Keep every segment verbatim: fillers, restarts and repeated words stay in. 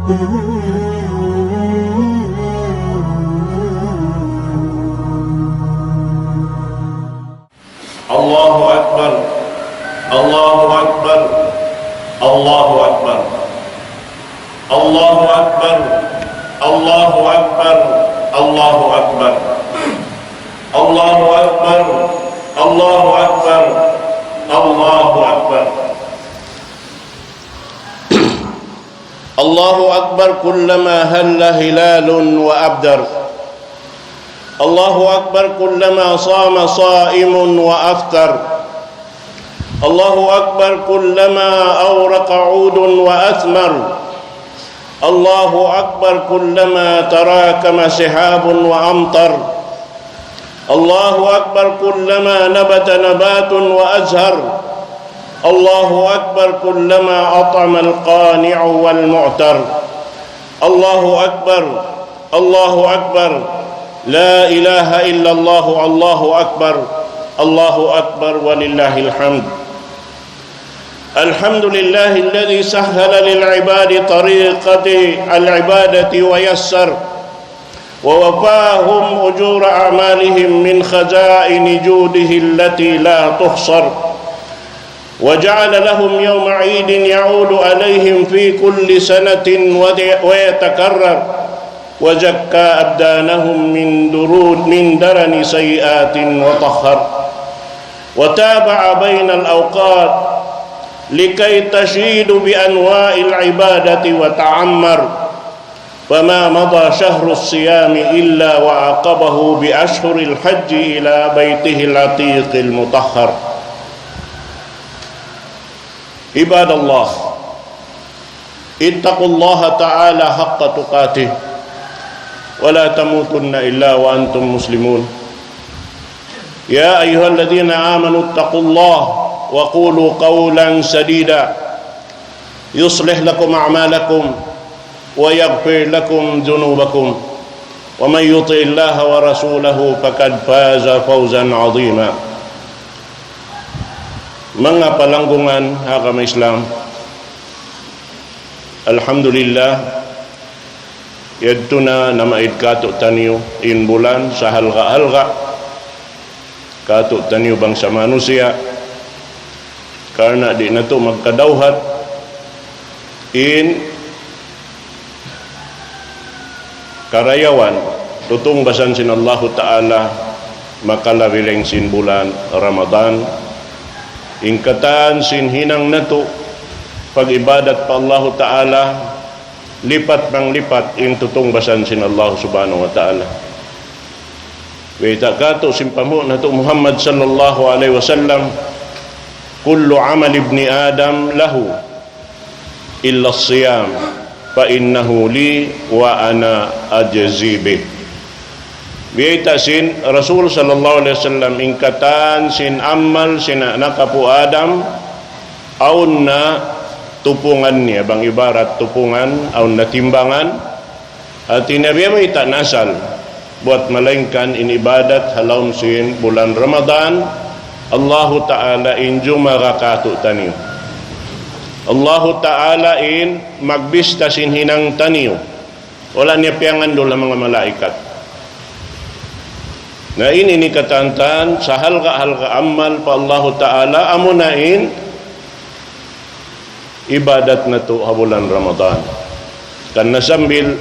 الله أكبر. الله أكبر. الله أكبر. الله أكبر. الله أكبر. الله أكبر. الله أكبر. الله أكبر. الله أكبر. الله أكبر كلما هل هلال وأبدر. الله أكبر كلما صام صائم وأفطر. الله أكبر كلما أورق عود وأثمر. الله أكبر كلما تراكم سحاب وأمطر. الله أكبر كلما نبت نبات وأزهر. الله أكبر كلما أطعم القانع والمعتر. الله أكبر. الله أكبر. لا إله إلا الله. الله أكبر. الله أكبر ولله الحمد. الحمد لله الذي سهل للعباد طريقة العبادة ويسر ووفاهم أجور أعمالهم من خزائن جوده التي لا تحصر، وجعل لهم يوم عيد يعود عليهم في كل سنة ويتكرر، وزكى أبدانهم من درون، من درن سيئات وطهر، وتابع بين الأوقات لكي تشيد بأنواع العبادة وتعمر، فما مضى شهر الصيام إلا وعاقبه بأشهر الحج إلى بيته العتيق المطهر. عباد الله، اتقوا الله تعالى حق تقاته ولا تموتن إلا وأنتم مسلمون. يا أيها الذين آمنوا اتقوا الله وقولوا قولا سديدا يصلح لكم أعمالكم ويغفر لكم ذنوبكم ومن يطع الله ورسوله فقد فاز فوزا عظيما. Manga palanggungan ha agama Islam, alhamdulillah, yadtu na namaid kātu'niyu in bulan sahalga'-halga', kātu'niyu bangsa manusiya', karna' di' natu' magkadawhat in karayawan, tutungbasan sin Allahu Ta'ala, makalabi dayn sin bulan Ramadan. In katan sin hinang natu' pag-ibadat pa Allahu Ta'ala, lipat-manglipat in tutungbasan sin Allah Subhanahu wa Ta'ala. Bayta' kātu' sin panghu' natu' Muhammad sallallahu alayhi wasallam, كل عمل ابن آدم له إلا الصيام فإنه لي وأنا أجزي به. Bayta' sin Rasul sallallahu alayhi wasallam, in katan sin amal sin anak apu' Adam, awn na tupungan niya, bang ibarat tupungan, awn na timbangan, hāti niya biya' mayta' na asal, buwat malaingkan in ibadat ha lawm sin bulan Ramadan, Allahu Ta'ala in jumaga kātu'niyu. Allahu Ta'ala in magbista sin hinang taniyu. Wala' niya piyangandul ha manga malaikat. Na ini in katan-katan, sahalga'-halga' amal pa Allahu Ta'ala, amuna in ibadat natu' ha bulan Ramadan. Karna' sambil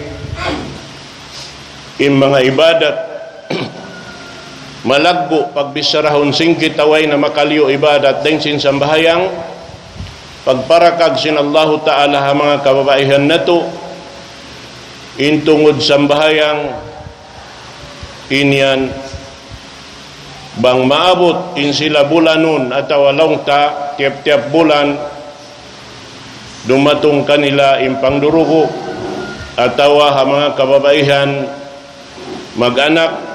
in manga ibadat malaggu' pagbichara, singkit, way na makaliyu ibadat dayn sin sambahayang, pagparakag sin Allahu Ta'ala ha manga kababaihan natu', in tungud sambahayang, in yan, bang maabut in sila bulanun atawa laung ta tiyap-tiyap bulan, dumatung kanila in pangdurugu', atawa ha manga kababaihan mag-anak,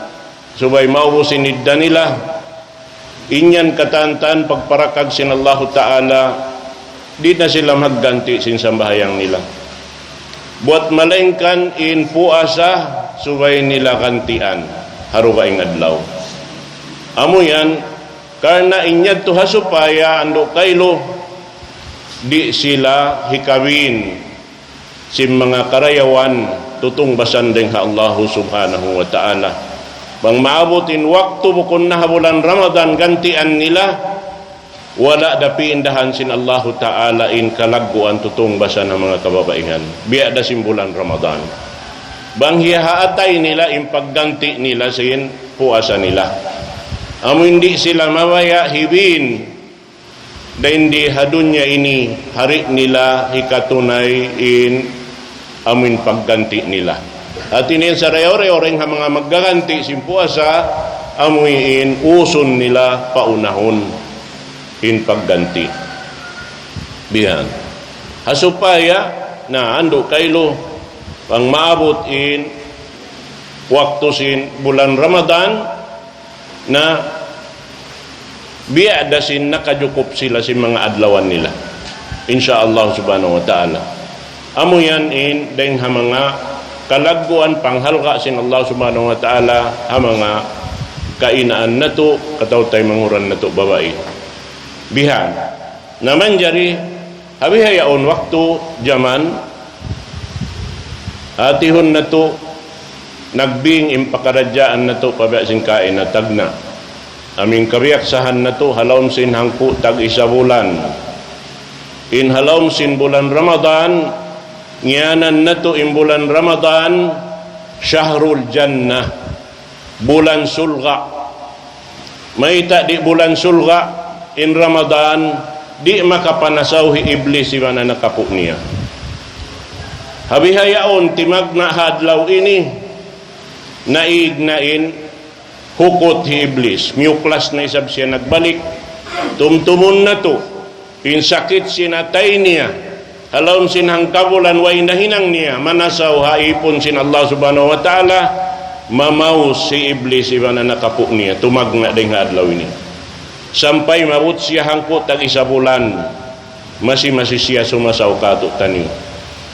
subay maubus in idda nila, in yan katan-katan pagparakag sin Allahu Ta'ala, di' na sila magganti' sin sambahayang nila. Buwat malaingkan in puasa, subay nila gantian ha dugaing adlaw. Amu yan, karna' in yadtu ha supaya andu' kailu, di' sila hikabin. sin manga karayawan tutungbasan dayn ha Allahu Subhanahu wa Ta'ala. Bang maabut in waktu bukun na ha bulan Ramadan gantian nila, wala' da piindahan sin Allahu Ta'ala in kalagguan tutungbasan ha manga kababaihan. Biya' da sin bulan Ramadan. Bang hiya ha atay nila in pagganti nila sin puasa nila. Amu in di' sila mabaya' hibin dayn di ha dunya ini, hari nila hikatunay in amuin pagganti nila. Hati niya sarayaw-rayaw dayn ha manga maggaganti sin puasa, amuin usun nila paunahun in pagganti. Bihan. Ha supaya, na andu' kailu, bang maabut in waktu sin bulan Ramadan, na biya' da sin nakajukup sila sin manga adlawan nila. Insya Allah Subhanahu wa Ta'ala. Amu yan in dayn ha manga kalagguan panghalga' sin Allah Subhanahu wa Ta'ala ha manga kainaan natu', kataw-taymanghuran natu' babai. Bihan. Na manjari, ha bihaun waktu jaman, hatihun natu', nagbing in pakaradjaan natu' pa biya' sin kaina tagna'. Amu in kabiyaksahan natu', ha lawm sin hangpu' tag-isa bulan. In ha lawm sin bulan Ramadan, ngiyanan natu' in bulan Ramadan, Shahrul Jannah. Bulan surga'. Mayta' di' bulan surga', in Ramadan, di' makapanasaw hi Iblis iban anak apu' niya. Ha bihaun timagna' ha adlaw ini, naig na in hukut hi Iblis. Miyuklas na isab siya nagbalik. Tumtumun natu'. In sakit sin atay niya, ha lawm sin hangkabulan way nahinang niya, manasaw ha ipun sin Allah Subhanahu wa Ta'ala, mamaus hi Iblis iban anak apu' niya, tumagna' dayn ha adlaw ini. Sampay maabut siya hangpu' tag-isa bulan, masi-masi siya sumasaw katu' taniyu.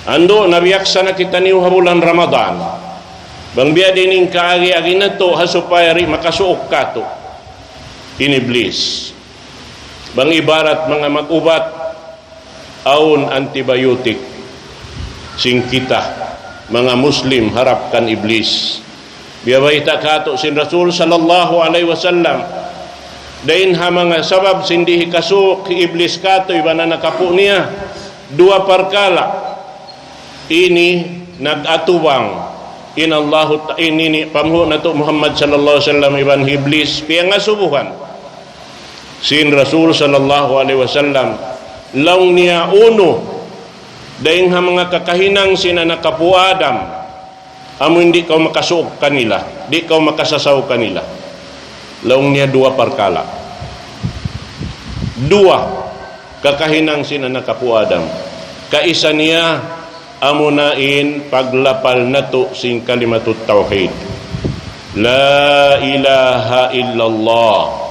Andu', nabiyaksa na kitaniyu ha bulan Ramadan. Bang biya' diin in kaagi-agi natu', ha supaya di' makasuuk katu' in Iblis. Bang ibarat manga mag-ubat, awn antibiotic sin kita, manga Muslim harap kan Iblis. Biya' bayta' katu' sin Rasul sallallahu alayhi wasallam, dayn ha manga sabab sin di' hikasuuk hi Iblis katu' iban anak apu' niya, duwa parkala'. Ini nag-atubang in Allahu Ta-, ini, ini panghu' natu' Muhammad sallallahu alayhi wasallam iban hi Iblis, piyangasubuhan sin Rasul sallallahu alayhi wasallam, laung niya unu, dayn ha manga kakahinang sin anak apu' Adam, amu in di' kaw makasuuk kanila, di' kaw makasasaw kanila. Laung niya duwa parkala'. Duwa kakahinang sin anak apu' Adam. Kaisa niya, amuna in paglapal natu' sin kalimatut tawhid. La ilaha illallah.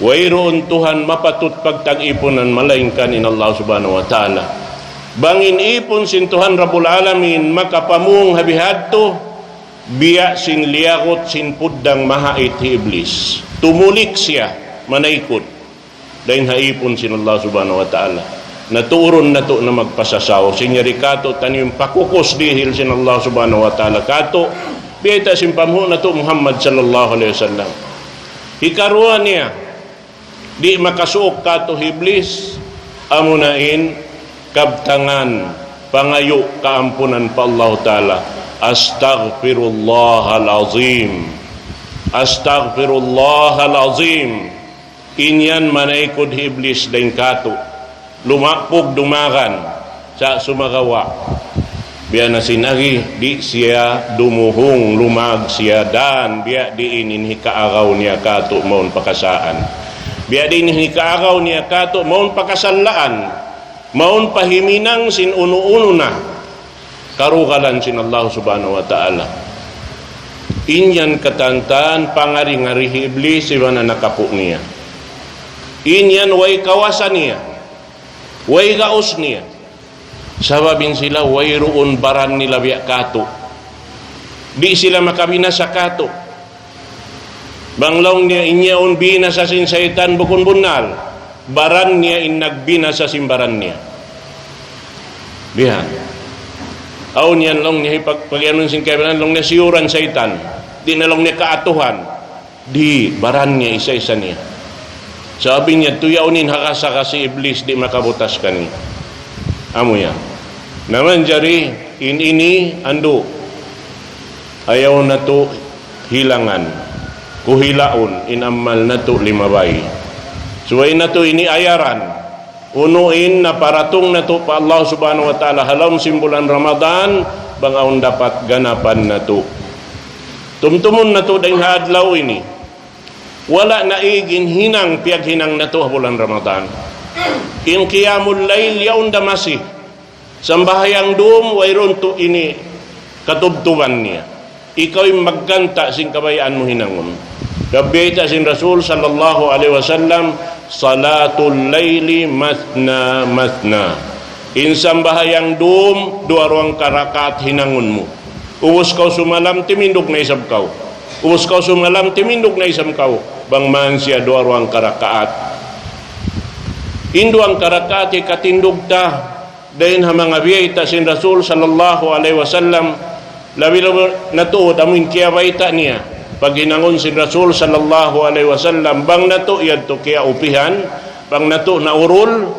Wayruun Tuhan mapatut pagtag-ipunan malaingkan in Allah Subhanahu wa Ta'ala. Bang in ipun sin Tuhan Rabbul Alamin makapamung ha bihadtu, biya' sin liyagut sin puddang mahait hi Iblis. Tumulik siya, manaykud. Dayn ha ipun sin Allah Subhanahu wa Ta'ala. Naturun natu' na magpasasaw. Sin yari katu' taniyu pakukus dihil sin Allah Subhanahu wa Ta'ala katu'. Biyayta' sin panghu' natu' Muhammad sallallahu alayhi wasallam. Hikaruwa niya, di' makasuuk katu' hi Iblis, amuna in kabtangan, pangayu' kaampunan pa Allahu Ta'ala. Astaghfirullahal azim. Astaghfirullahal azim. In yan manaykud hi Iblis dayn katu'. Lumapug dumagan sa' sumagawa'. Biya' na sin agi, di' siya dumuhung, lumag siya dan, biya' diin in hikaagaw niya katu' mawn pakasaan. Biya' diin in hikaagaw niya katu' mawn pakasallaan, mawn pahiminang sin unu-unu na karugalan sin Allah Subhanahu wa Ta'ala. In yan katantan pangari-ngari hi Iblis iban anak apu' niya. In yan way kawasa niya, way gaus niya. Sabab in sila wayruun baran nila biya' katu'. Di' sila makabinasa katu'. Bang laung niya in yaun binasa sin saytan bukun bunnal, baran niya in nagbinasa sin baran niya. Bihan. Awn yan laung niya, hipag-, pag-iyanun sin kaibanan, laung niya siyuran saytan. Di' na laung niya kaatuhan. Di', baran niya isa-isa niya. Sabab in yadtu yaun in hakasakas hi Iblis, di' makabutas kaniya. Amu yan. Na manjari, in ini, andu'. Ayaw natu' hilangan. Kuhilaun, in amal natu' limabay. Subay natu' ini ayaran. Unu in naparatung natu' pa Allah Subhanahu wa Ta'ala ha lawm sin bulan Ramadan, bang awn dapat ganapan natu'. Tumtumun natu' dayn ha adlaw ini. Wala' naig in hinang piyaghinang natu' ha bulan Ramadan. In qiyamul layl yaun da masi. Sambahayang dum, wayruun tuud ini katubtuban niya. Ikaw in magganta' sin kabayaan mu hinangun. Kabayta' sin Rasul sallallahu alayhi wasallam, "Salatul layli mathna mathna." In sambahayang dum, duwa-ruwang karakaat hinangun mu. Ubus kaw sumalam, timindug na isab kaw. Ubus kaw sumalam, timindug na isab kaw. Bang man siya duwa-ruwang karakaat. In duwang karakaat hikatindug ta, dayn ha manga biyayta' sin Rasul sallallahu alayhi wasallam, labi-labi na tuud amu in kiyabayta' niya. Paghinangun sin Rasul sallallahu alayhi wasallam, bang natu' yadtu kiyaupihan, bang natu' naurul,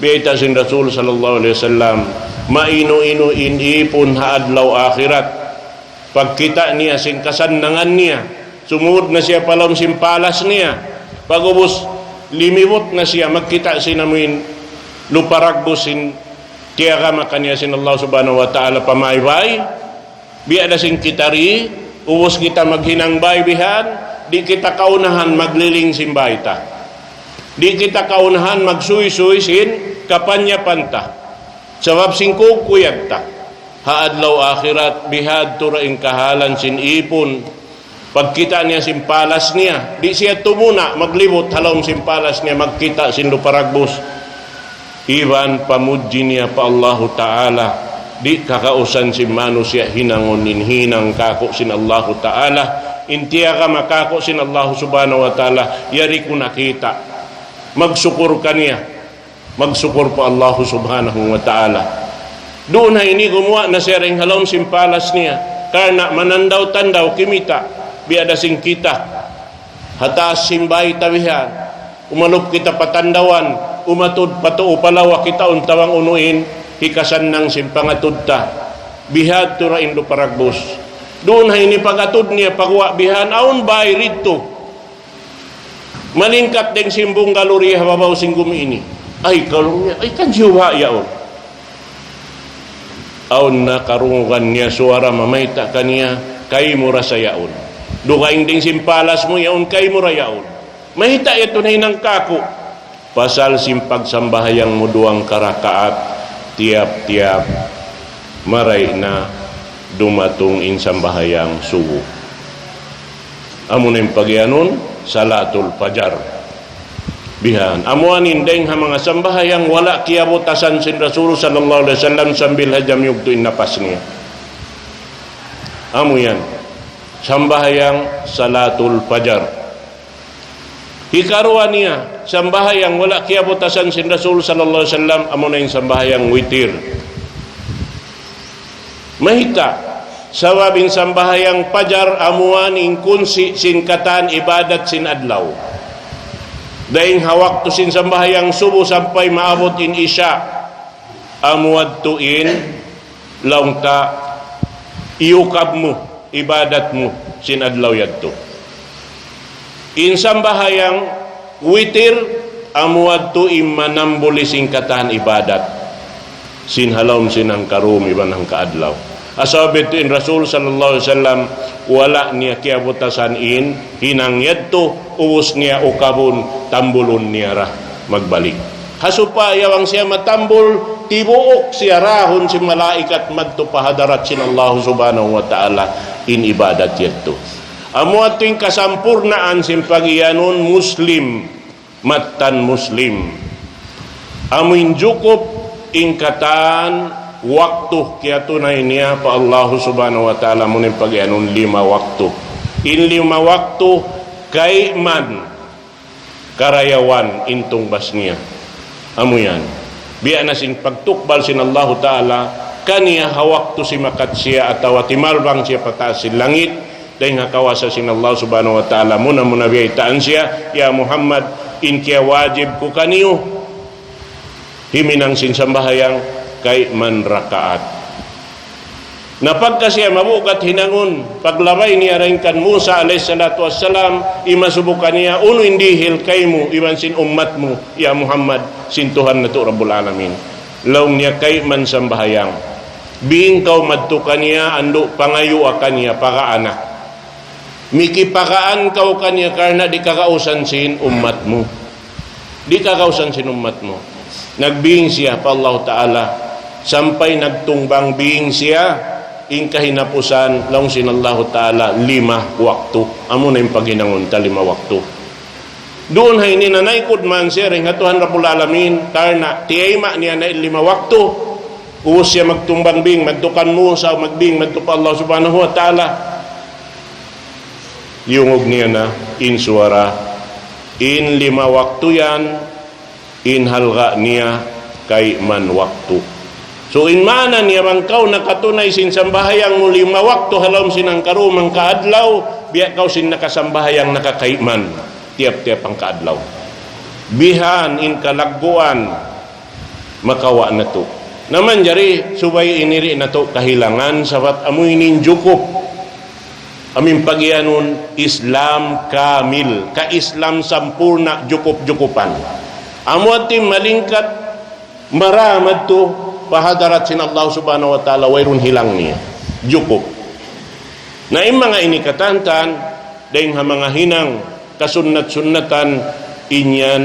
biyayta' sin Rasul sallallahu alayhi wasallam, mainu-inu in ipun ha adlaw akhirat. Pagkita' niya sin kasannangan niya, sumud na siya pa lawm sin palas niya. Pag'ubus, limibut na siya, magkita' sin amuin lupa ragbus sin tiyagama kaniya sin Allah Subhanahu wa Ta'ala pamaybay. Biya' da sin kita ri, ubus kita maghinang bay bihan, di' kita kaunahan magliling sin bay ta. Di' kita kaunahan magsuysuy sin kapanyapan ta. Sabab sin kukuyag ta. Ha adlaw akhirat, bihadtu ra in kahalan sin ipun. Pagkita' niya sin palas niya, di' siya tumuna', maglibut ha lawm sin palas niya, magkita' sin lupa ragbus. Iban pamudji niya pa Allahu Ta'ala, di' kakausan sin manusiya' hinangun in hinang kāku' sin Allahu Ta'ala, in tiyagama kāku' sin Allahu Subhanahu wa Ta'ala, yari ku nakita'. Magsukur kaniya. Magsukur pa Allahu Subhanahu wa Ta'ala. Duun ha ini gumuwa' na siya dayn ha lawm sin palas niya. Karna' manandaw-tandaw kimita', biya' da sin kita. Ha taas sin bay ta bihan. Umalup kita pa tandawan, umatud pa tuu pa lawa kitaun ta bang unu in hikasannang sin pangatud ta. Bihadtu ra in lupa ragbus. Duun ha ini pag-atud niya paguwa' bihan, awn bay didtu. Malingkat dayn sin bungalow di ha babaw sin gumi ini. Ay, kalu niya, ay, kan Jehovah yaun. Awn na karungugan niya suwara mamayta' kaniya, kaymu ra sa yaun. Dugaing dayn sin palas mu yaun, kaymu ra yaun. Mayta' yadtu nahinang kāku'. Pasal sin pagsambahayang mu duwang karakaat, tiyap-tiyap, maray na dumatung in sambahayang subu. Amu na in pagiyanun, salatul fajar. Bihan. Amu yan in dayng ha manga sambahayang wala' kiyabutasan sin Rasul sallallahu alayhi wasallam sambil ha jamiyug tu in napas niya. Amu yan. Sambahayang salatul fajar. Hikaruwa niya, sambahayang wala' kiyabutasan sin Rasul sallallahu alayhi wasallam, amu na in sambahayang witir. Mayta', sabab in sambahayang fajar amu yan in kunsi' sin katan ibadat sin adlaw. Dayng ha waktu sin sambahayang subu sampay maabut in isya, amu yadtu in laung ta iyukab mu, ibadat mu, sin adlaw yadtu. In sambahayang witir, amu yadtu in manambuli sin katan ibadat. Sin ha lawm sin hangka dum iban hangka adlaw. Sabab yadtu in Rasul sallallahu alayhi wasallam, wala' niya kiyabutasan in hinang yadtu, ubus niya ukabun, tambulun niya ra magbalik. Ha supaya bang siya matambul, tibuuk siya rahun sin malaikat madtu pa hadarat sin Allah subhanahu wa ta'ala in ibadat yadtu. Amu yadtu in kasampurnaan sin pagiyanun Muslim, mattan Muslim. Amu in jukup in katan waktu kiyatunay niya pa Allah subhanahu wa ta'ala, amu in pagiyanun lima waktu. In lima waktu kayman karayawan in tungbas niya. Amu yan. Biya' na sin pagtukbal sin Allahu Ta'ala kaniya ha waktu simakat siya atawa timalbang siya pataas sin langit, dayn ha kawasa sin Allah Subhanahu wa Ta'ala, muna-muna biyaytaan siya, "Ya Muhammad, in kiyawajib ku kaniyu, himinang sin sambahayang kayman rakaat." Na pagka siya mabugat hinangun, paglabay niya dayn kan Musa alayhi salatu wassalam, imasubu kaniya, "Unu in dihil kaymu iban sin ummat mu, ya Muhammad, sin Tuhan natu' Rabbul Alamin?" Laung niya, "Kayman sambahayang. Bing kaw madtu kaniya, andu' pangayua kaniya, pagaana. Mikipagaan kaw kaniya karna' di' kagausan sin ummat mu. Di' kagausan sin ummat mu." Nagbing siya pa Allah Ta'ala, sampay nagtungbang bing siya, in kahinapusan, laung sin Allah Ta'ala, lima waktu. Amu na in paghinangun ta, lima waktu. Duun ha ini nanaykud man siya dayn ha Tuhan Rabbul Alamin, karna' tiyayma' niya na in lima waktu. Ubus siya magtungbang bing madtu kan Musa, magbing madtu pa Allah Subhanahu wa Ta'ala. Liyungug niya na in suwara, in lima waktu yan, in halga' niya kayman waktu. So, in maana niya, bang kaw nakatunay sin sambahayang mu lima waktu ha lawm sin hangka-dum hangka-adlaw, biya' kaw sin nakasambahayang nakakayman tiyap-tiyap hangka-adlaw. Bihan in kalagguan makawa' natu'. Na manjari subay ini di' natu' kahilangan, sabab amu ini in jukup. Amu in pagiyanun Islam kamil, ka-Islam sampurna', jukup-jukupan. Amu in malingkat, mara madtu pa hadarat sin Allah Subhanahu wa Ta'ala, wayruun hilang niya. Jukup. Na in manga ini katantan, dayn ha manga hinang kasunnat-sunnatan, in yan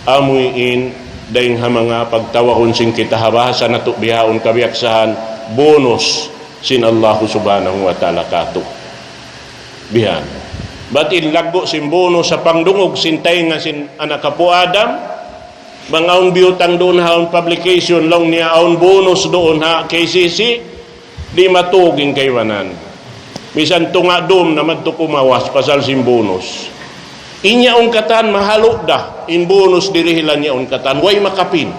amu in dayn ha manga pagtawagun sin kita ha bahasa natu' bihaun kabiyaksahan, bonus sin Allah Subhanahu wa Ta'ala kātu'. Bihan. Bat in laggu' sin bonus ha pangdungug sin taynga sin anak apu' Adam, bang awn biyutang duun ha awn publication, laung niya awn bonus duun ha K C C, di' matug in kaibanan. Misan tunga' dum na madtu kumawas pasal sin bonus. In yaun katan mahalu' da, in bonus dirihilan yaun katan, way makapin.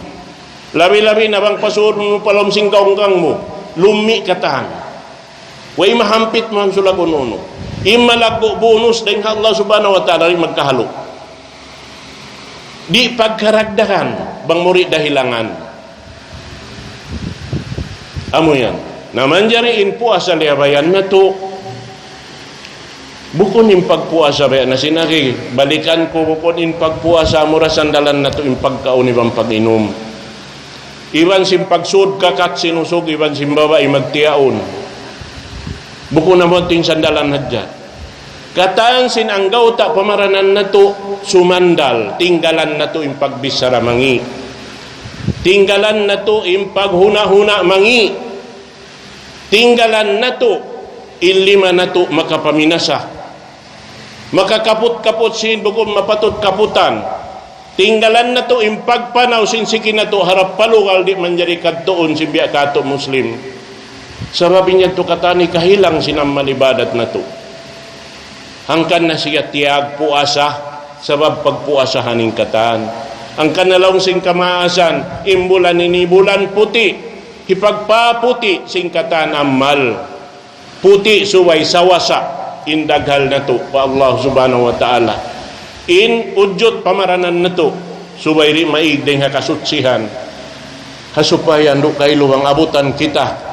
Labi-labi na bang pasuud mu pa lawm sin gaunggang mu, lummi' katan. Way mahampit mu hamsul unu-unu. In malaggu' bonus dayn ha Allah Subhanahu wa Ta'ala, di' magkahalu'. Di' pagkaragdagan, bang mu di' dahilangan. Amu yan. Na manjari in puasa liyabayan natu'. Bukun in pagpuasa, biya' na sin agi, balikan ku, bukun in pagpuasa, amura sandalan natu' in pagkaun iban pag-inum. Iban sin pagsud kakat sin usug, iban sin babai magtiyaun. Bukun na mu in sandalan hadja. Katan sin anggawta' pamaranan natu' sumandal, tinggalan natu' in pagbichara mangi'. Tinggalan natu' in paghuna-huna mangi'. Tinggalan natu' in lima natu' makapaminasa. Makakaput-kaput sin bukun mapatut kaputan. Tinggalan natu' in pagpanaw sin siki natu' harap pa lugal di' manjari kadtuun sin biya' katu' Muslim. Sabab in yan tu katan kahilang sin amal ibadat natu'. Hangkan na siya tiyag puasa, sabab pagpuasahan in katan. Hangkan na laung sin kamaasan, in bulan ini bulan puti', hipagpaputi' sin katan amal. Puti' subay sawasa in daghal natu' pa Allah Subhanahu wa Ta'ala. In ujut pamaranan natu' subay di' maig dayn ha kasuchihan. Ha supaya andu' kailu bang abutan kita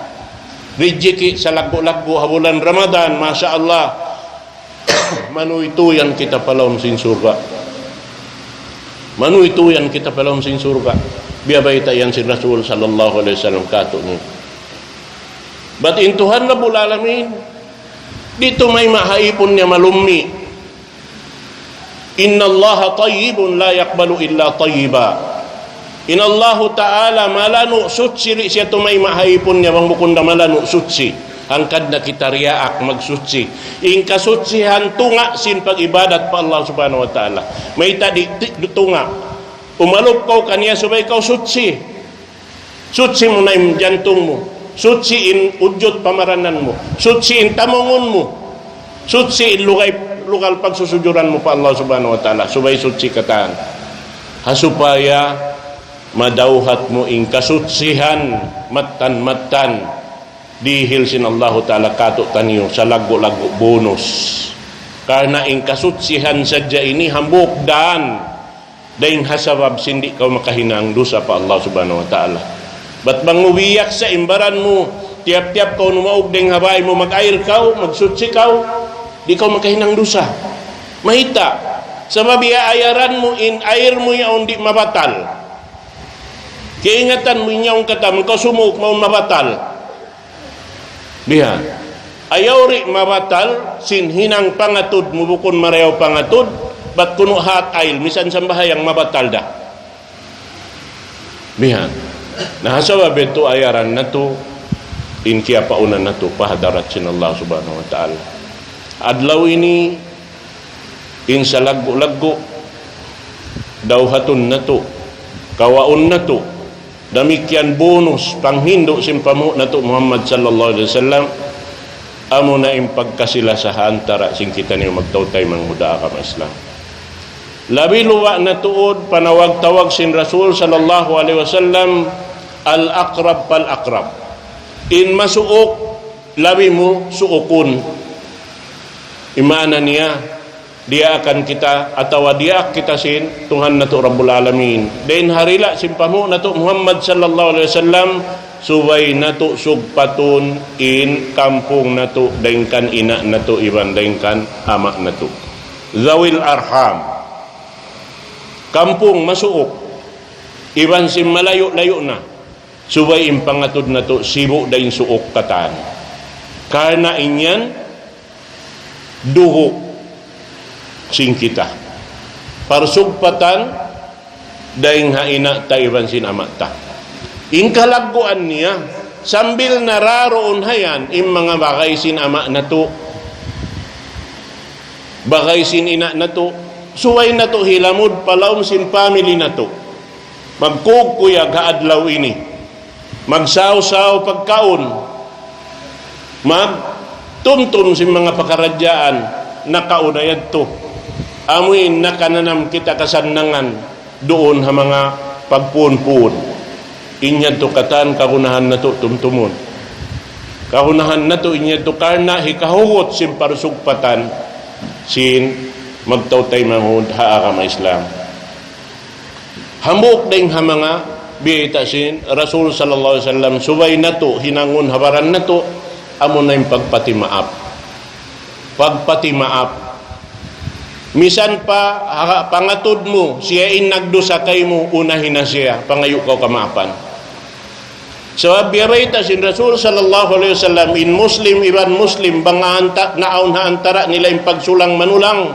rijiki' salaggu'-laggu' ha bulan Ramadan, masha Allah, manuytuyan kita pa lawm sin surga'. Manuytuyan kita pa lawm sin surga'. Biya' bayta' yan sin Rasul sallallahu alayhi wasallam kātu' niya. Bat in Tuhan Rabbul Alamin, di' tumayma' ha ipun niya malummi'. إن الله طيب لا يقبل إلا طيبا. In Allahu Ta'ala malanu' suchi, di' siya tumayma' ha ipun niya bang bukun da malanu' suchi. Hangkan na kita riyaak magsuchi. In kasuchihan tunga' sin pag-ibadat pa Allah Subhanahu wa Ta'ala. Mayta' di', di', di' tunga'. Umalup kaw kaniya subay kaw suchi. Suchi mu na in jantung mu. Suchi in ujut pamaranan mu. Suchi in tamungun mu. Suchi in lugay, lugal pagsusujuran mu pa Allah Subhanahu wa Ta'ala. Subay suchi katan. Ha supaya Madawhat mu in kasutsihan, mattan-mattan. Dihil sin Allahu Ta'ala kātu'niyu salaggu'-laggu' bonus. Karna' in kasutsihan sadja ini hambuuk dān. Dayng ha sabab sin di' kaw makahinang dusa pa Allah Subhanahu wa Ta'ala. Bat bang mu biyaksa in baran mu, tiyap-tiyap kaw numaug dayng ha bāy mu, mag-air kaw, magsutsi kaw, di' kaw makahinang dusa. Mayta'? Sabab iyaayaran mu in air mu yaun di' mabatal. Kiyaingatan mu in yaun katan, kaw sumuuk mawn mabatal. Bihan. Ayaw di' mabatal sin hinang pangatud mu, bukun marayaw pangatud, bat kunu' hat ail, misan sambahayang mabatal da. Bihan. Na, ha sabab yadtu ayaran natu', in kiyapaunan natu', pa hadarat sin Allah Subhanahu wa Ta'ala. Adlaw ini, in salaggu'-laggu', dawhatun natu', kawaun natu', damikkiyan bonus, panghindu' sin panghu' natu' Muhammad sallallahu alayhi wasallam, amuna in pagkasi-lasa ha antara' sin kitaniyu magtautay manghuda agama Islam. Labi luba' na tuud panawag-tawag sin Rasul sallallahu alayhi wasallam, al-aqrab fal-aqrab. In masuuk, labi mu suukun. In maana niya, diyaakan kita atawa diyaak kita sin Tuhan natu' Rabbul Alamin. Dayn ha dila' sin panghu' natu' Muhammad sallallahu alayhi wasallam, subay natu' sugpatun in kampung natu', dayn kan ina' natu', iban dayn kan ama' natu'. Zawil arham. Kampung masuuk. Iban sin malayu'-layu' na. Subay in pangatud natu' sibu' da in suuk katan. Karna' in yan, dugu' sin kita. Parsugpatan, dayn ha ina' ta iban sin ama' ta. In kalagguan niya, sambil nararuun hayan, in manga bagay sin ama' natu', bagay sin ina' natu', subay natu' hilamud pa lawm sin family natu'. Magkukuyag ha adlaw ini. Magsaw-saw pagkaun. Magtumtum sin manga pakaradjaan nakauna yadtu. Amuin nakananam kita kasannangan duun ha manga pagpuun-puun. In yadtu katan kagunahan natu' tumtumun. Kagunahan natu' in yadtu karna' hikahugut sin parsugpatan sin magtautay manghud ha agama Islam. Hambuuk dayn ha manga biyayta' sin Rasul sallallahu alayhi wasallam, subay natu' hinangun ha baran natu', amuna in pagpati maap. Pagpati maap. Misan pa, ha, pangatud mu, siya in nagdusa kaymu, unahi na siya, pangayu' kaw kamaapan. Sabab biya' bayta' sin Rasul sallallahu alayhi wasallam, in Muslim iban Muslim, bang anta-, naawn ha antara' nila in pagsulang-manulang,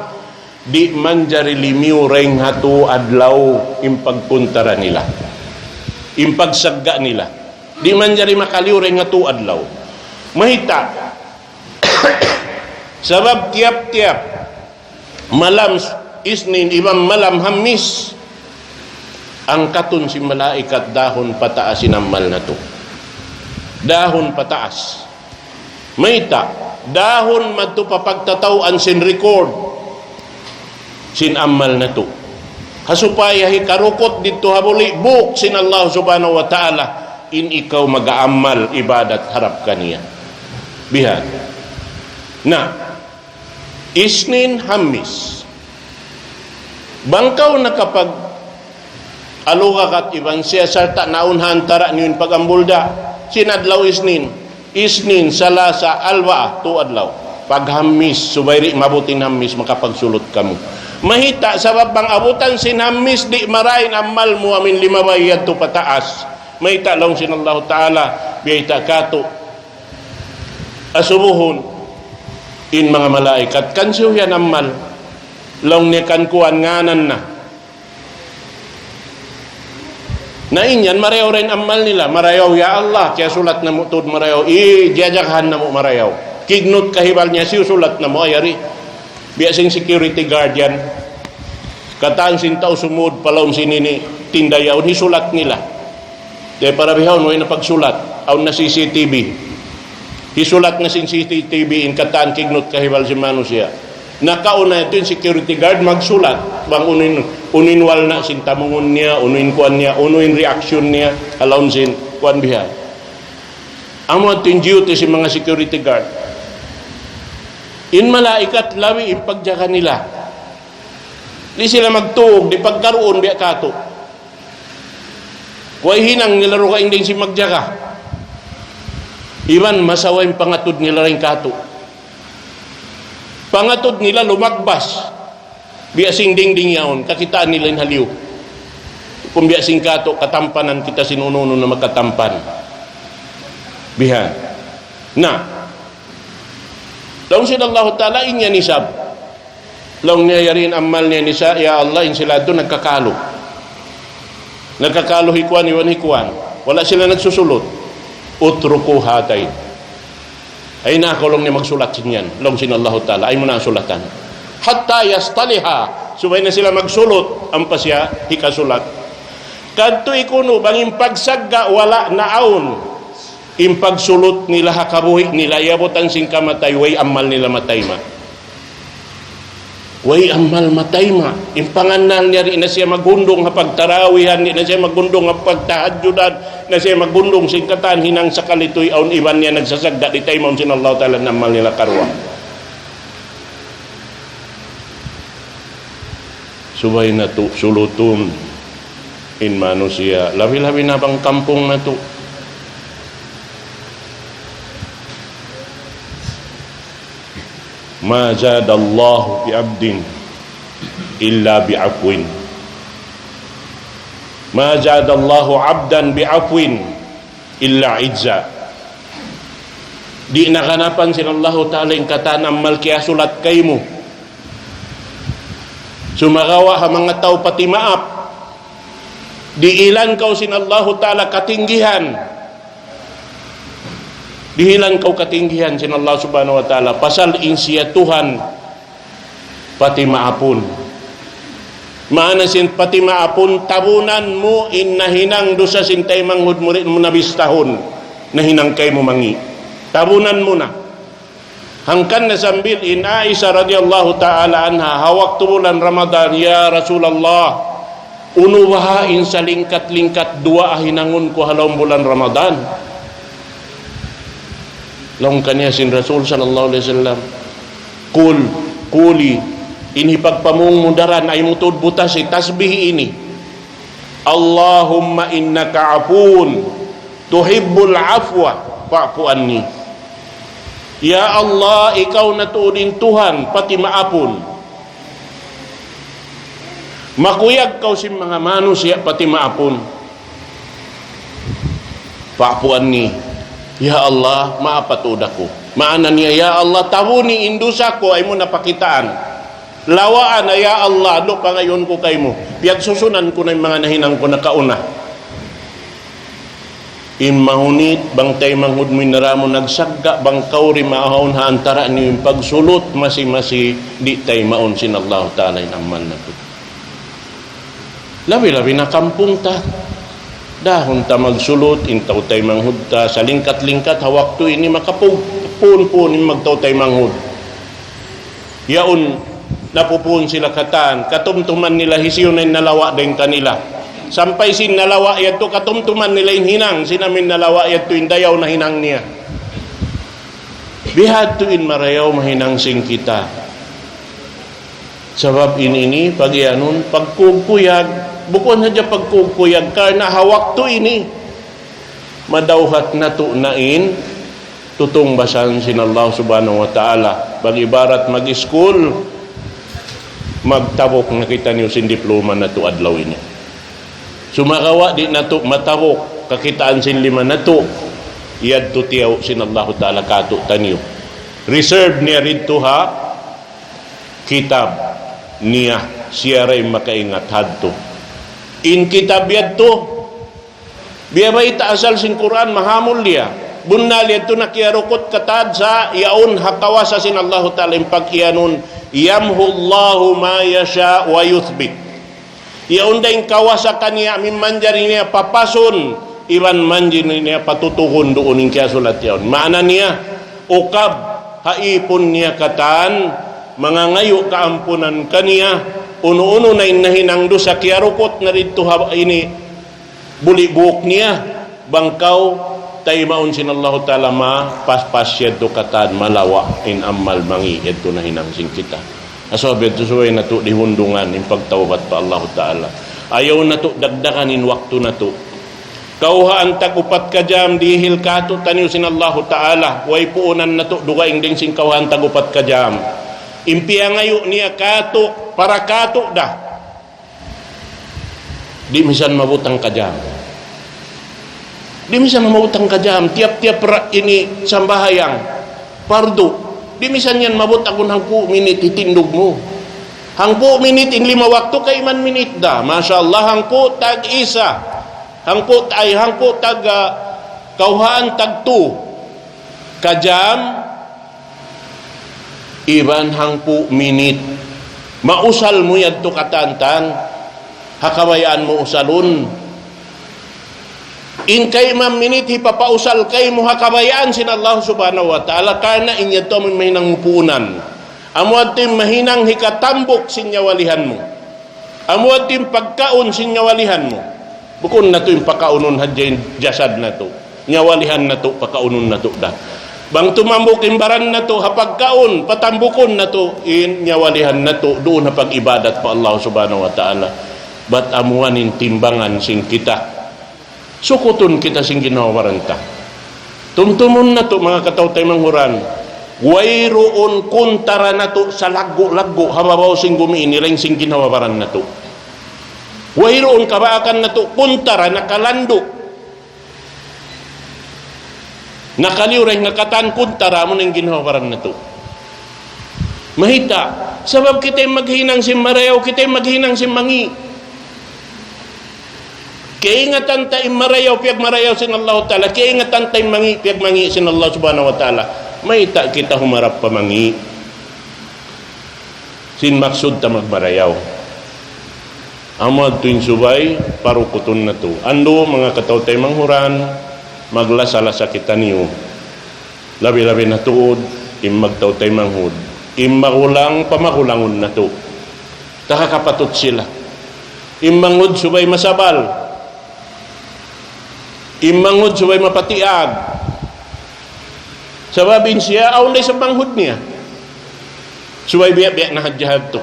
di' manjari limiyu dayn ha tū adlaw in pagkuntara nila. In pagsagga' nila. Di' manjari makaliyu dayn ha tū adlaw. Mayta'? Sabab tiyap-tiyap malam Isnin iban malam Hamis, angkatun sin malaikat dahun pataas in amal natu'. Dahun pataas. Mayta', dahun madtu pa pagtataw'an sin record sin amal natu'. Ha supaya hikarukut didtu ha buli' buk sin Allah Subhanahu wa Ta'ala in ikaw mag-aamal ibadat harap kaniya. Bihan. Na, Isnin, Hamis. Bang kaw nakapag-alugakat iban siya sarta' naawn ha antara' niyu in pag-ambulda. Sin adlaw Isnin. Isnin, Salasa, Alba, tū adlaw. Pag Hamis, subay di' maabut in Hamis, makapagsulut kamu. Mayta', sabab bang abutan sin Hamis, di' marayaw in amal mu amuin limabay yadtu pataas. Mayta' laung sin Allahu Ta'ala, biyayta' katu'. Asubuhun in manga malaikat, "Kan siyu yan amal?" Laung niya, "Kan kuwan, ngānan na." Na in yan, marayaw da in amal nila, marayaw, "Ya Allah, kiyasulat namu' tuud marayaw, ijajagahan namu' marayaw." Kignut kahibal niya, "Siyu sulat namu', ay ari." Biya' sin security guard yan. Katan sin tau sumud pa lawm sin ini tinda yaun, hisulat nila. Di' para bihaun, way na pagsulat. Awn na C C T V. Hisulat na sin C C T V in katan kignut kahibal sin manusiya'. Nakauna yadtu in security guard magsulat. Bang unu in, unu in walna' sin tamungun niya, unu in kuwan niya, unu in reaction niya, ha lawm sin kuwan biha. Amu yadtu in duty sin manga security guard. In malaikat labi in pagjaga nila. Di' sila magtug, di' pagkaruun biya' katu'. Way hinang nila dugaing dayn sin magjaga. Iban masawa in pangatud nila dayn katu'. Pangatud nila lumagbas. Biya' sin dingding yaun, kakitaan nila in haliyu. Kung biya' sin katu', katampanan kita sin unu-unu na makatampan. Bihan. Na. Laung sin Allahu Ta'ala, in yan isab. Laung niya yari in amal niya in isa, ya Allah, in sila yadtu nagkakalu. Nagkakalu hi kuwan, iban hi kuwan. Wala' sila nagsusulut. اتركوا هاتين. Ayaw na kaw laung niya magsulat sin yan. Laung sin Allahu Ta'ala, ayaw mu na sulatan. حتى يصطلحا. Subay na sila magsulut, ampa siya hikasulat. Kadtu ikunu, bang in pagsagga' wala' na awn. In pagsulut nila ha kabuhi' nila, iyabutan sin kamatay, way amal nila matayma'. Way amal matayma'. In pangannal niya, di' na siya maghundung ha pagtarawihan, di' na siya maghundung ha pagtahajjudan, di' na siya maghundung sin katan hinang sakali tuy awn iban niya nagsasagga', di' taymaun sin Allah Ta'ala in amal nila karuwa. Subay natu' sulutun in manusiya', labi-labi na bang kampung natu'. ما زاد الله بعبد إلا بعفو. ما زاد الله عبدا بعفو إلا عزا. Di' naganapan sin Allahu Ta'ala in katan amal kiyasulat kaymu. Sumagawa' ha manga tau patimaap. Dihilan kaw sin Allahu Ta'ala katinggihan. Dihilan kaw katinggihan sin Allah Subhanahu wa Ta'ala. Pasal in siya Tuhan patimaapun. Maana sin patimaapun, tabunan mu in nahinang dusa sin taymanghud mu di' mu na bistahun. Nahinang kaymu mangi'. Tabunan mu na. Hangkan na sambil in Aisha radiyallahu ta'ala anha, ha waktu bulan Ramadan, "Ya Rasulullah, unu baha' in salingkat-lingkat duwaa hinangun ku ha lawm bulan Ramadan?" Laung kaniya sin Rasul sallallahu alayhi wasallam, "Qul, quli, in hipagpamung mu daran, ayaw mu tuud butasi, tasbih ini. اللهم إنك عفو تحب العفو فاعف عني." Ya Allah, ikaw na tuud in Tuhan, patimaapun. Makuyag kaw sin manga manusiya', patimaapun. فاعف عني. Ya Allah, maapa tuud aku. Maana niya, ya Allah, tabuni in dusa ku, ayaw mu na pakitaan. Lawaa na, ya Allah, unu pangayuun ku kaymu. Piyagsusunan ku na in manga nahinang ku nakauna. In mahunit, bang taymanghud mu in nara mu nagsagga', bang kaw di' maawn ha antara' niyu in pagsulut, masi-masi di' taymaun sin Allahu Ta'ala in amal natu'. Labi-labi na kampung ta. Dahun ta magsulut, in tau taymanghud ta, salingkat-lingkat, ha waktu ini makapug-, puun-puun in magtau taymanghud. Yaun, napupuun sila katan, katumtuman nila hisiyu na in nalawa' dayn kanila. Sampay sin nalawa' yadtu, katumtuman nila in hinang, sin amu in nalawa' yadtu in dayaw na hinang niya. Bihadtu in marayaw mahinang sin kita. Sabab in ini, pagiyanun, pagkukuyag, bukun sadja pagkukuyag, karna' ha waktu ini, madawhat natu' na in tutungbasan sin Allah Subhanahu wa Ta'ala. Pag-ibarat mag-school, magtabuk na kitaniyu sin diploma natu' adlaw ini. Sumagawa' di' natu' matabuk, kakitaan sin lima natu', yadtu tiyaw sin Allahu Ta'ala kātu'niyu. Reserve niya didtu ha kitab niya, siya da in makaingat hadtu. In kitab yadtu, biya' bayta' asal sin Qur'an, mahamulliya. Bunnal yadtu nakiyarukut katan sa yaun ha kawasa sin Allahu Ta'ala in pag-iyanun, يمحو الله ما يشاء ويثبت. Yaun da in kawasa kaniya, amu in manjari niya papasun, iban manjari niya patutuhun duun in kiyasulat yaun. Maana niya, ukab, ha ipun niya katan, mangangayu' kaampunan kaniya, unu-unu na in nahinang dusa kiyarukut na didtu ha ini buli' buhuk niya, bang kaw taymaun sin Allahu Ta'ala mapaspas yadtu katan malawa' in amal mangi' yadtu nahinang sin kita. Sabab yadtu subay natu' dihundungan in pagtawbat pa Allahu Ta'ala. Ayaw natu' dagdagan in waktu natu'. Kawhaan tag-upat ka jam dihil kātu'niyu sin Allahu Ta'ala. Way puunan natu' dugaing dayn sin kawhaan tag-upat ka jam. In piyangayu' niya kātu', para kātu' da. Di' misan maabut hangka jam. Di' misan maabut hangka jam. Tiyap-tiyap ra ini sambahayang pardu. Di' misan yan maabut agun hangpu' minit hitindug mu. Hangpu' minit in lima waktu kayman minit da. Masha Allah, hangpu' tag-isa. Hangpu' ay, hangpu' tag, ah, kawhaan tagtu ka jam, iban hangpu' minit. Mausal mu yadtu katan-katan, ha kabayaan mu usalun. In kayman minit hipapausal kaymu ha kabayaan sin Allah Subhanahu wa Ta'ala, karna' in yadtu amu in mahinang mu puunan. Amu yadtu in mahinang hikatambuk sin nyawalihan mu. Amu yadtu in pagkaun sin nyawalihan mu. Bukun natu' in pakaunun hadja in jasad natu'. Nyawalihan natu', pakaunun natu' da. Bang tumambuk in baran natu', ha pagkaun, patambukun natu', in nyawalihan natu', duun ha pag-ibadat pa Allah Subhanahu wa Ta'ala. Bat amu yan in timbangan sin kita. Sukutun kita sin ginhawa-baran ta. Tumtumun natu', manga kataw-taymanghuran. Wayruun kuntara natu' salaggu'-laggu' ha babaw sin gumi ini dayn sin ginhawa-baran natu'. Wayruun kabaakan natu' kuntara nakalandu'. Nakaliyu dayn ha katan kuntara amu na in ginhawa-baran natu'. Mayta', sabab kita in maghinang sin marayaw, kita in maghinang sin mangi'. Kaingatan ta in marayaw, piyagmarayaw sin Allahu Ta'ala. Kaingatan ta in mangi', piyagmangi' sin Allah Subhanahu wa Ta'ala. Mayta' kita humarap pa mangi'. Sin maksud ta magmarayaw. Amu yadtu in subay, parukutun natu'. Andu', manga kataw-taymanghuran, maglasa-lasa kitaniyu. Labi-labi na tuud, in magtaw-taymanghud. In magulang, pamagulangun natu'. Taga kapatut sila. In manghud subay masabal. In manghud subay mapatiag. Sabab in siya, awn da isab manghud niya. Subay biya'-biya' na hadja hadtu.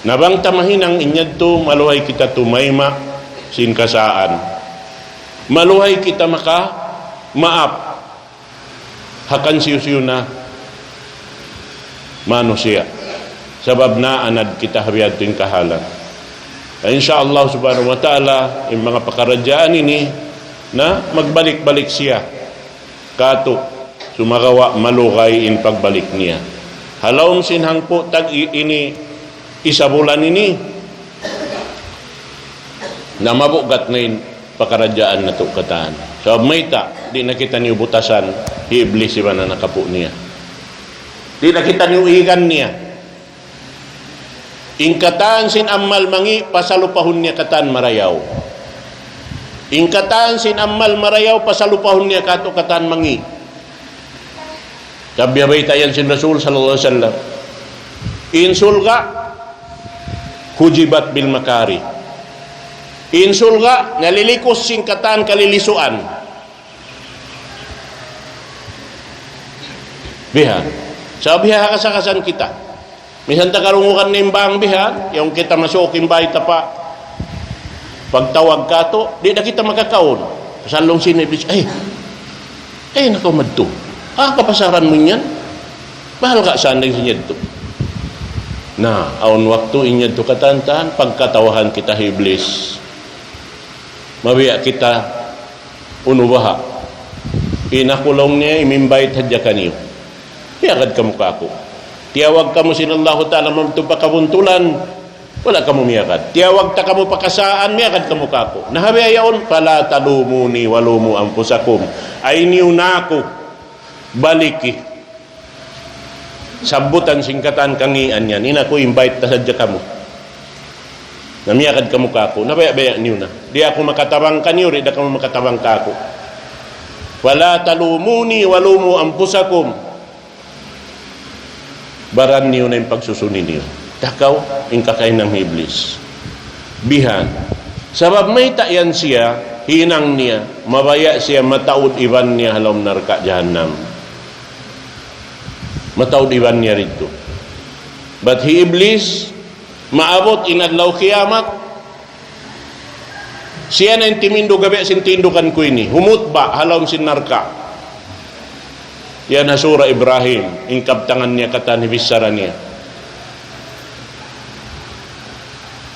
Na bang ta mahinang in yadtu, maluhay kita tumayma' sin kasaan. Maluhay kita maka maap. Hangkan hisiyu-siyu na manusiya'. Sabab naanad kita ha biya' ha yan kahalan. Na insya Allah Subhanahu wa Ta'ala, in manga pakaradjaan ini, na magbalik-balik siya kātu', sumagawa' malugay in pagbalik niya. Ha lawm sin hangpu' tag i-, ini, isa bulan ini, na mabugat na in pakaradjaan natu' katan. Sabab mayta', di' na kitaniyu butasan, hi Iblis iban anak apu' niya. Di' na kitaniyu igan niya. In katan sin amal mangi', pasalupahun niya katan marayaw. In katan sin amal marayaw, pasalupahun niya kātu' katan mangi'. Sabab bayta' yan sin Rasul sallallahu alayhi wasallam. In surga', hujibat bil makari. In surga', nalilikus sin katan kalilisuan. Bihan. Sa' bihan ha kasakasan kita. Minsan ta karungugan na in bang bihan, yaun kita masuuk in bay ta pa. Pagtawag kātu', di' na kita makakaun. Pasal laung sin Iblis, "Ay, ay, nakaw madtu. Ah, kapasaran mu yan? Bahal ka saan dayn sin yadtu." Na, awn waktu in yadtu katan-katan, pagkatawahan kita hi Iblis. Mabiya' kita, unu baha'. In aku laung niya, im-invite hadja kaniyu. Miyagad kamu kāku'. Tiyawag kamu sin Allahu Ta'ala madtu pa kabuntulan, wala' kamu miyagad. Tiyawag ta kamu pa kasaan, miyagad kamu kāku'. Na ha biya' yaun, فلا تلوموني ولوموا أنفسكم. Ayaw niyu na aku baliki. Sabbutan sin katan kangian yan. In aku invite ta sadja kamu. Na miyagad kamu kāku'. Na baya'-baya' niyu na. Di' aku makatabang kaniyu, di' da kamu makatabang kāku'. فلا تلوموني ولوموا أنفسكم. Baran niyu na in pagsusuni niyu. Takaw, in kakahinang hi Iblis. Bihan. Sabab mayta' yan siya, hinang niya, mabaya' siya mataud iban niya ha lawm narka' jahannam. Mataud iban niya didtu. Bat hi Iblis, maabut in adlaw kiyamat, siya na in timindug ha biya' sin tindugan ku ini. Humutba' ha lawm sin narka'. Yan ha Sura Ibrahim, in kabtangan niya katan hibichara niya.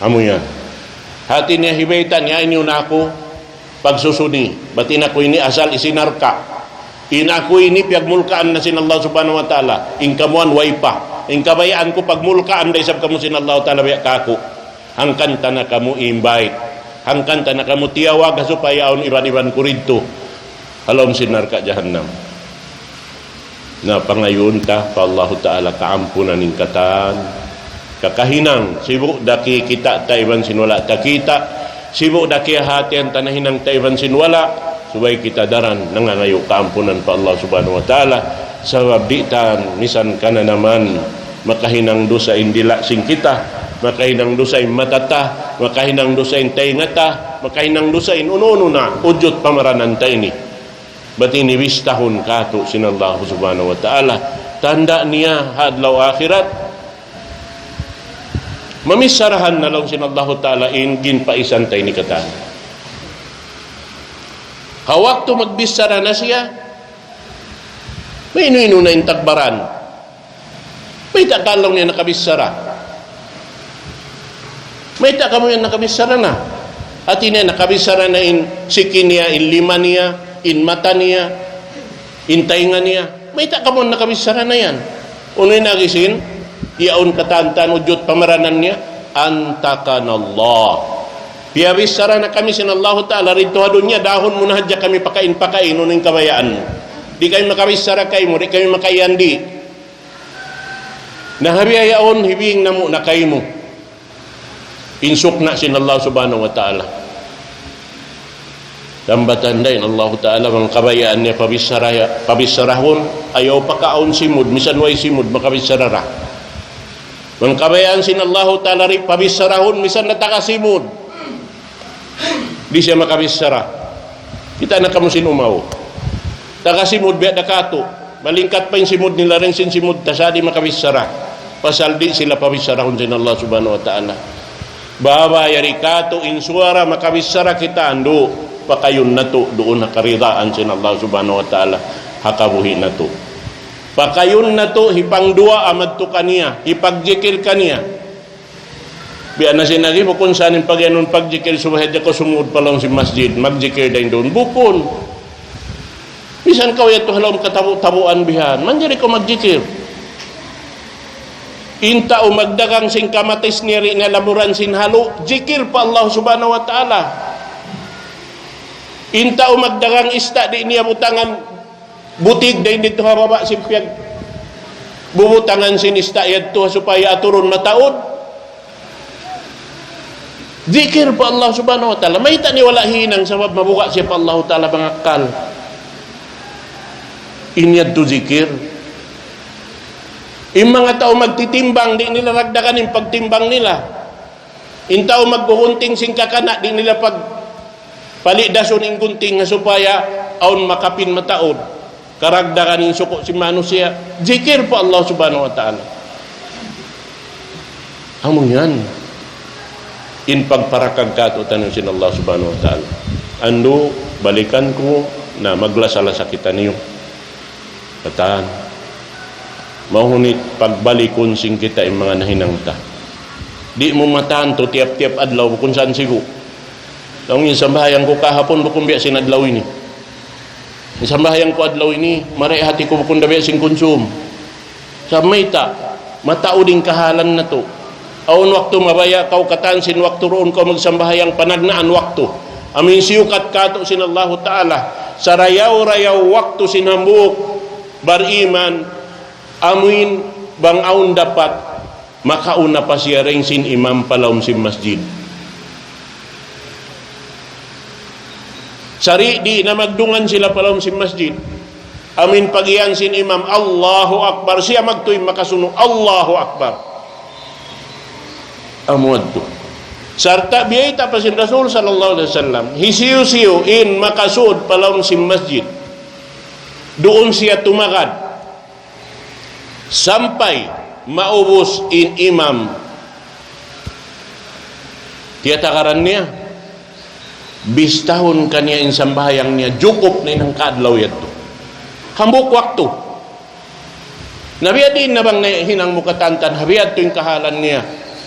Amu yan. Hati niya hibayta' niya, ini na aku pagsusuni. Bat in aku ini asal isi narka'. In aku ini piyagmulkaan na sin Allah Subhanahu wa Ta'ala. In kamu yan way pa. In kabayaan ku pagmulkaan da isab kamu sin Allah Ta'ala biya' kaku'. Hangkan ta na kamu invite. Hangkan ta na kamu tiyawag ha supaya awn iban-iban ku didtu ha lawm sin narka' jahannam. Na pangayuun ta pa Allahu Ta'ala kaampunan in katan kakahinang, sibu' da kikita' ta iban sin wala' ta kita', sibu' da kiyahatihan ta nahinang ta iban sin wala', subay kita daran nangangayu' kaampunan pa Allah Subhanahu wa Ta'ala, sabab di' ta misan kananaman makahinang dusa in dila' sin kita, makahinang dusa in mata ta, makahinang dusa in taynga ta, makahinang dusa in unu-unu na ujut pamaranan ta ini. Bat ini bistahun katu' sin Allah Subhanahu wa Ta'ala. Tanda' niya ha adlaw akhirat, mamicharahan na laung sin Allah Ta'ala in ginpaisan ta ini katan. Ha waktu magbichara na siya, mainu-inu na in tagbaran. Mayta' kaw laung niya nakabichara? Mayta' kamu yan nakabichara na? Hati niya nakabichara na in siki niya, in lima niya, in mata niya, in taynga niya. Mayta' kamu nakabichara na yan? Unu in agi sin, yaun katan-katan ujut pamaranan niya, أنطقنا الله. Piyabichara na kami sin Allahu Ta'ala didtu ha dunya, dahun mu na hadja kami pakain-pakain, unu in kabayaan mu. Di' kami makabichara kaymu, di' kami makaiyandi. Na ha biya' yaun, hibing namu' na kaymu in sukna' sin Allah Subhanahu wa Ta'ala. Tambatan da in Allah Ta'ala, bang kabayaan niya pabichara-, pabicharahun, ayaw pa kaawn simud, misan way simud, makabichara da. Bang kabayaan sin Allah Ta'ala di' pabicharahun, misan na taga simud, di' siya makabichara. Kita' na kamu sin umaw. Taga simud biya' da katu'. Malingkat pa in simud nila dayn sin simud ta sa di' makabichara. Pasal di' sila pabicharahun sin Allah Subhanahu wa Ta'ala. Baba yari katu' in suwara makabichara kita andu'. Pakayun natu' duun ha karidaan sin Allah Subhanahu wa Ta'ala. Ha kabuhi' natu'. Pakayun natu' hipangduwaa madtu kaniya, hipagjikil kaniya. Biya' na sin agi, bukun sa in pagiyanun pagjikil, subay hadja kaw sumud pa lawm sin masjid, magjikil dayn duun. Bukun. Misan kaw yadtu ha lawm katabu-tabuan bihan, manjari kaw magjikil. In tau magdagang sin kamatis niya di' niya lamuran sin halu', jikil pa Allah Subhanahu wa Ta'ala. In tau magdagang ista' di' niya butangan butig dayn didtu ha baba' sin piyag-, bubutangan sin ista' yadtu supaya aturun mataud. Jikil pa Allah Subhanahu wa Ta'ala. Mayta' niya wala' hinang sabab mabuga' siya pa Allah Ta'ala pangakkal. In yadtu jikil. In manga tau magtitimbang, di' nila ragdagan in pagtimbang nila. In tau maggugunting sin kakana', di' nila pag-, palidasun in gunting ha supaya awn makapin mataud. Karagdagan in suku' sin manusiya', jikil pa Allah Subhanahu wa Ta'ala. Amu yan in pagparakag katu'taniyu sin Allah Subhanahu wa Ta'ala. Andu', balikan ku na maglasa-lasa kitaniyu. Katan. Mahunit pagbalikun sin kita in manga nahinang ta. Di' mu matantu tiyap-tiyap adlaw bukun saan sibu'. Laung in sambahayang ku kahapun bukun biya' sin adlaw ini. In sambahayang ku adlaw ini, mari hati ku bukun da biya' sin kunsum. Sa' mayta', mataud in kahalan natu'. Awn waktu mabaya' kaw katan sin waktu duun kaw magsambahayang panagnaan waktu. Amu in siyukat katu' sin Allahu Ta'ala. Sarayaw-rayaw waktu sin hambuuk bariman, amu in bang awn dapat, makauna pa siya dayn sin imam pa lawm sin masjid. Sari di' na magdungan sila pa lawm sin masjid. Amu in pag-iyan sin imam, "Allahu Akbar." Siya magtuy makasunu, "Allahu Akbar." Amu yadtu. Sarta' biyayta' pa sin Rasul sallallahu alayhi wasallam, hisiyu-siyu in makasud pa lawm sin masjid, duun siya tumagad sampay maubus in imam tiyatagaran niya, bistahun kaniya in sambahayang niya, jukup na in hangka adlaw yadtu. Hambuuk waktu. Na biya' diin na bang nahinang mu katantan, ha biya' yadtu in kahalan niya,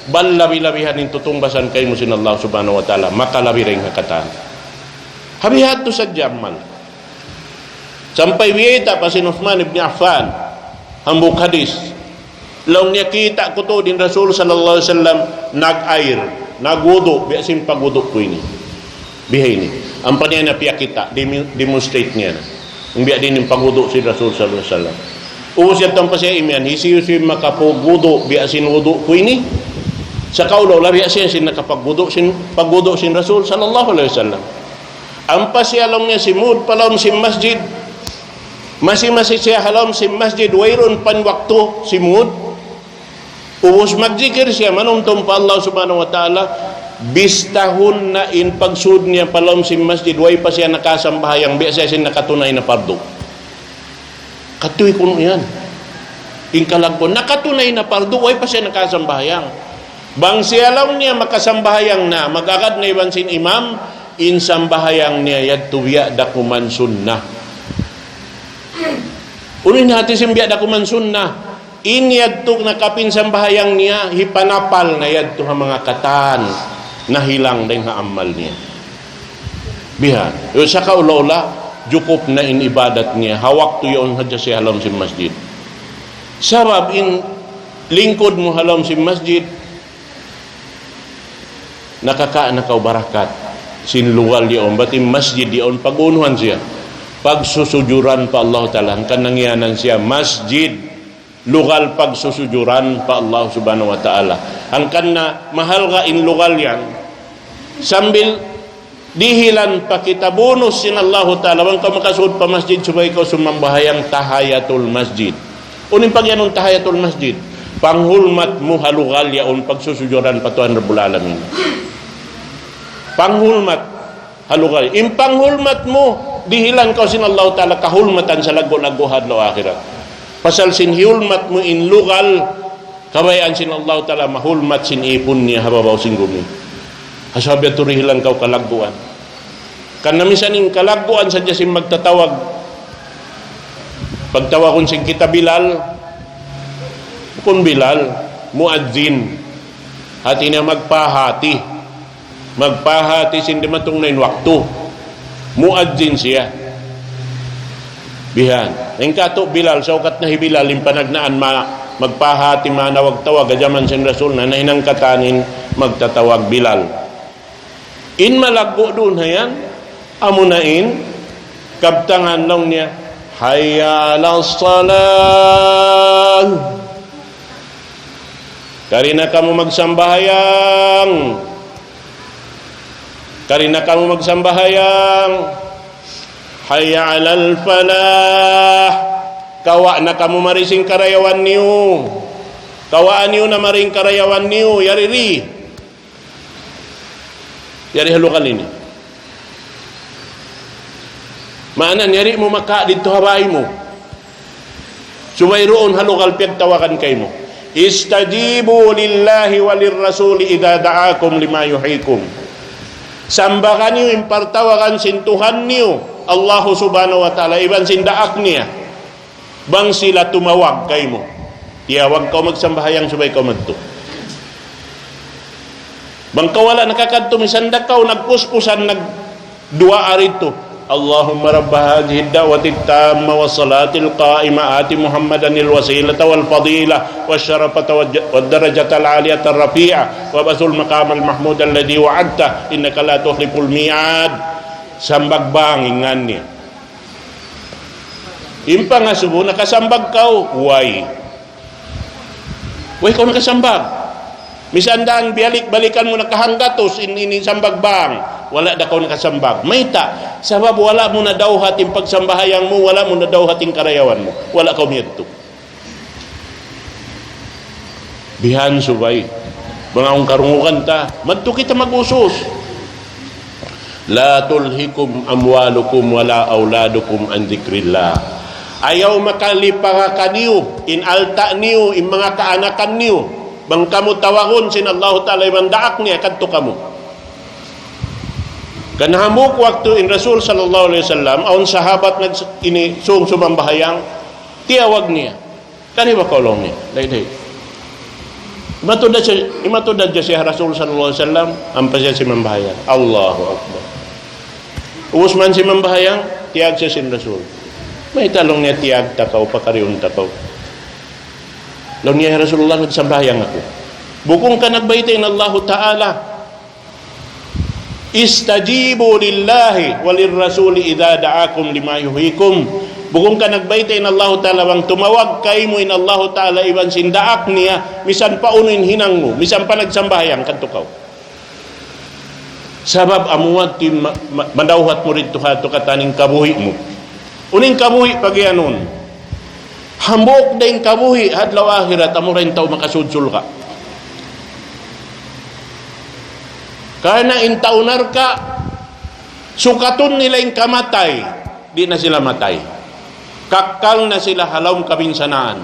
bal labi-labihan in tutungbasan kaymu sin Allah Subhanahu wa Ta'ala, makalabi dayn ha katan. Ha biya' yadtu sadja amal. Sampay biyayta' pa sin Uthman ibn Affan, hambuuk hadis. Laung niya, kita' ku tuud in Rasul sallallahu alayhi wasallam nag-air, nagwudu', biya' sin pagwudu' ku ini. Biha ini. Ampa niya na piyakita', demi-, demonstrate niya na. Biya' diin in pagwudu' sin Rasul sallallahu alayhi wasallam. Ubus yadtu ampa siya imiyan, hisiyu-siyu makapagwudu', biya' sin wudu' ku ini. Sa' kaw daw, labi siya sin nakapagwudu' sin, pagwudu' sin Rasul sallallahu alayhi wasallam. Ampa siya laung niya simud pa lawm sin masjid. Masi-masi siya ha lawm sin masjid, wayruun pa waktu simud. Ubus magjikir siya, manumtum pa Allah Subhanahu wa Ta'ala, bistahun na in pagsud niya pa lawm sin masjid, way pa siya nakasambahayang, biya' siya sin nakatunay na pardu. Katuy kunu' yan. In kalaggu', nakatunay na pardu, way pa siya nakasambahayang. Bang siya laung niya makasambahayang na, mag-agad na iban sin imam, in sambahayang niya yadtu biya' da kuman sunnah. Unu in hati sin biya' da kuman sunnah? In yadtu nakapin sambahayang niya, hipanapal na yadtu ha manga katan, nahilang dayn ha amal niya. Bihan. Yo, sa' kaula-ula, jukup na in ibadat niya. Ha waktu yaun hadja siya ha lawm sin masjid. Sabab in lingkud mu ha lawm sin masjid, nakakawa' na kaw barakat sin lugal yaun, bat in masjid yaun, pag-unuhan siya, pagsusujuran pa Allah Ta'ala, hangkan na ngiyanan siya masjid, lugal pagsusujuran pa Allah Subhanahu wa Ta'ala. Hangkan na mahalga' in lugal yan, sambil dihilan pa kita bonus sin Allahu Ta'ala, bang kaw makasud pa masjid, subay kaw sumambahayang tahiyatul masjid. Unu in pagiyanun tahiyatul masjid? Panghulmat mu ha lugal yaun, pagsusujuran pa Tuhan Rabbul Alamin. Panghulmat ha lugal. In panghulmat mu, dihilan kaw sin Allahu Ta'ala kahulmatan salaggu'-laggu' ha adlaw akhirat. Pasal sin hiyulmat mu in lugal, kabayaan sin Allahu Ta'ala mahulmat sin ipun niya ha babaw sin gumi. Ha sabab yadtu dihilan kaw kalagguan. Kan na misan in kalagguan sadja sin magtatawag. Pagtawagun sin kita Bilal, bukun Bilal, muadzin. Hati niya magpahati. Magpahati sin dimatung na in waktu. Muadzin siya. Bihan. In katu' Bilal, saukat na hi Bilal, in panagnaan ma-, magpahati, manawag-tawag, ha jaman sin Rasul na, nahinang katan in magtatawag Bilal. In malaggu' duun ha yan, amuna in kabtangan laung niya, "Hayya ala salah." Kari na kamu magsambahayang. Kari na kamu magsambahayang. Hayya alal falah. Kawa' na kamu mari sin karayawan niyu. Kawa' niyu na mari in karayawan niyu. Yari ri. Yari ha lugal ini. Maana, yari mu maka didtu ha bay mu. Subay duun ha lugal piyagtawagan kaymu. استجيبوا لله وللرسول إذا دعاكم لما يحييكم. Sambaga niyu in partawagan sin Tuhan niyu, Allahu Subhanahu wa Ta'ala, iban sin daak niya. Bang sila tumawag kaymu. Tiyawag kaw magsambahayang, subay kaw madtu. Bang kaw wala' nakakadtu, misan da kaw nagpuspusan, nagduwaa didtu. اللهم رب هذه الدعوة التامة والصلاة القائمة آت محمدا الوسيلة والفضيلة والشرفة والج-، والدرجة العالية الرفيعة وابعثه المقام المحمود الذي وعدته إنك لا تخلف الميعاد. Sambag bang in ngan niya. In pangasubu, nakasambag kaw, way. Way kaw nakasambag. Misan da biyalik-balikan mu na kahanggatus in, in, in sambag bang, wala' da kaw nakasambag. Mayta'? Sabab wala' mu nadawhat in pagsambahayang mu, wala' mu nadawhat in karayawan mu. Wala' kaw miyadtu. Bihan subay. Manga karungugan ta, madtu kita mag-usus. لا تلهكم أموالكم ولا أولادكم عن ذكر الله. Ayaw makalipa kaniyu, in alta' niyu, in manga kaanakan niyu. Bang kamu tawagun sin Allahu Ta'ala iban daak niya, kadtu kamu. Kan hambuuk waktu in Rasul sallallahu alayhi wasallam, awn sahabat nag-, ini, sung sumambahayang, tiyawag niya. Kari ba kaw laung niya? Dai, dai. Imatud da siya, imatud da siya ha Rasul sallallahu alayhi wasallam, ampa siya simambahayang. Allahu Akbar. Ubus man simambahayang, tiyawag siya sin Rasul. Mayta' laung niya tiyawag ta kaw, pakariun ta kaw. Laung niya, "Ya Rasulullah, nagsambahayang aku." Bukun ka nagbayta' in Allahu Ta'ala, استجيبوا لله وللرسول إذا دعاكم لما يحييكم. Bukun ka nagbayta' in Allahu Ta'ala bang tumawag kaymu in Allahu Ta'ala iban sin daak niya, misan pa unu in hinang mu, misan pa nagsambahayang, kadtu kaw. Sabab amu yadtu in ma-, ma-, madawhat mu didtu ha yadtu katan in kabuhi' mu. Unu in kabuhi' pagiyanun? Hambuuk da in kabuhi' ha adlaw akhirat, amura in tau makasud surga'. Karna' in tau narka', sukatun nila in kamatay, di' na sila matay. Kakkal na sila ha lawm kabinsanaan.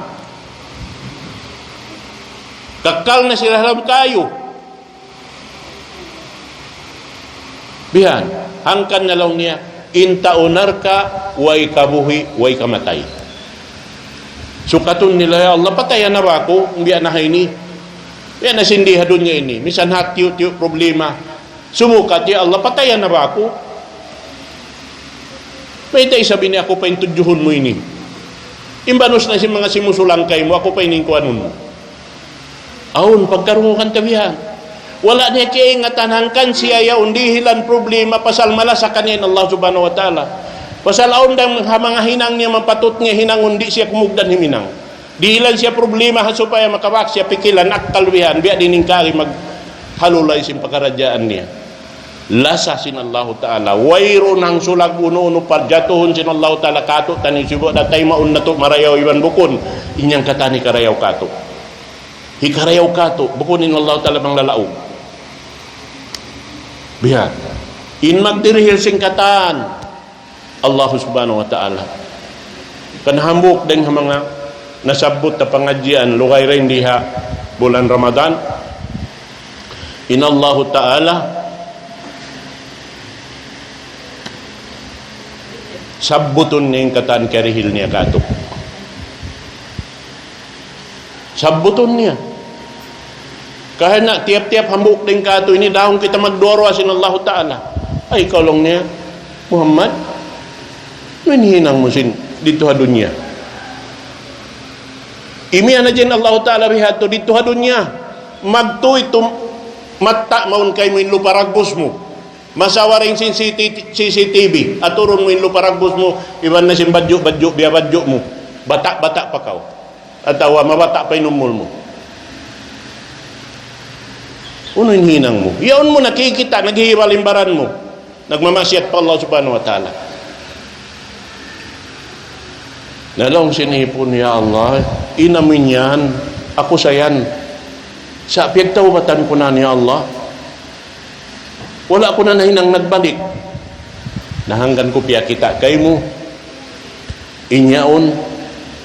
Kakkal na sila ha lawm kayu. Bihan, hangkan na laung niya, in tau narka', way kabuhi', way kamatay. Sukatun nila, "Ya Allah, pataya na ba aku? Biya' na ha ini. Biya' na sin di ha dunya ini. Misan ha tiyu'-tiyu' problema. Sumukat, ya Allah, pataya na ba aku?" Mayta' isab ini aku pa in tudjuhun mu ini? Imbanus na sin manga simusulang kaymu, aku pa ini in kuanun mu. Awn pagkarungugan ta bihan. Wala' niya kiyaingatan hangkan siya yaun dihilan problema pasal malasa kaniya in Allah Subhanahu wa Ta'ala. Pasal awn da ha manga hinang niya mapatut niya hinangun, di' siya kumugdan himinang. Dihilan siya problema ha supaya makabak siya pikilan, akkal bihan, biya' diin in kari maghalulay sin pakaradjaan niya. Lasa sin Allahu Ta'ala. Wayruun hangsulag unu-unu parjatuhun sin Allahu Ta'ala kātu'niyu, sibu' da taymaun natu' marayaw iban bukun. In yan katan hikarayaw kātu'. Hikarayaw kātu', bukun in Allahu Ta'ala manglalaug. Bihan. In magdirihil sin katan, Allah Subhanahu wa Ta'ala. Kan hambuuk dayn ha manga nasabbut ta pangadjian, lugay dayn di ha bulan Ramadan, in Allahu Ta'ala, sabbutun niya in katan kiyarihil niya kātu'. Sabbutun niya. Karna' tiyap-tiyap hambuuk dayn kātu' ini, dahun kita magduwa-ruwa sin Allahu Ta'ala. Ay, kaw laung niya, Muhammad, unu in hinang mu sin didtu ha dunya? Imiyan na in Allahu Ta'ala bihadtu didtu ha dunya. Magtuy tum-, matta' mawn kaymu in lupa dagbus mu. Masawa dayn sin C C T V, aturun mu in lupa dagbus mu, iban na sin badju'-badju', biya' badju' mu. Bata'-bata' pa kaw. Atawa mabata' pa in umul mu. Unu in hinang mu? Yaun mu nakikita', naghihibal in baran mu. Nagmamaksiyat pa Allah Subhanahu wa Ta'ala. Na laung sin ipun, "Ya Allah, in amu in yan, aku sa yan. Sa' piyagtawbatan ku na, ya Allah. Wala' ku na nahinang nagbalik." Na hangkan ku piyakita' kaymu. In yaun,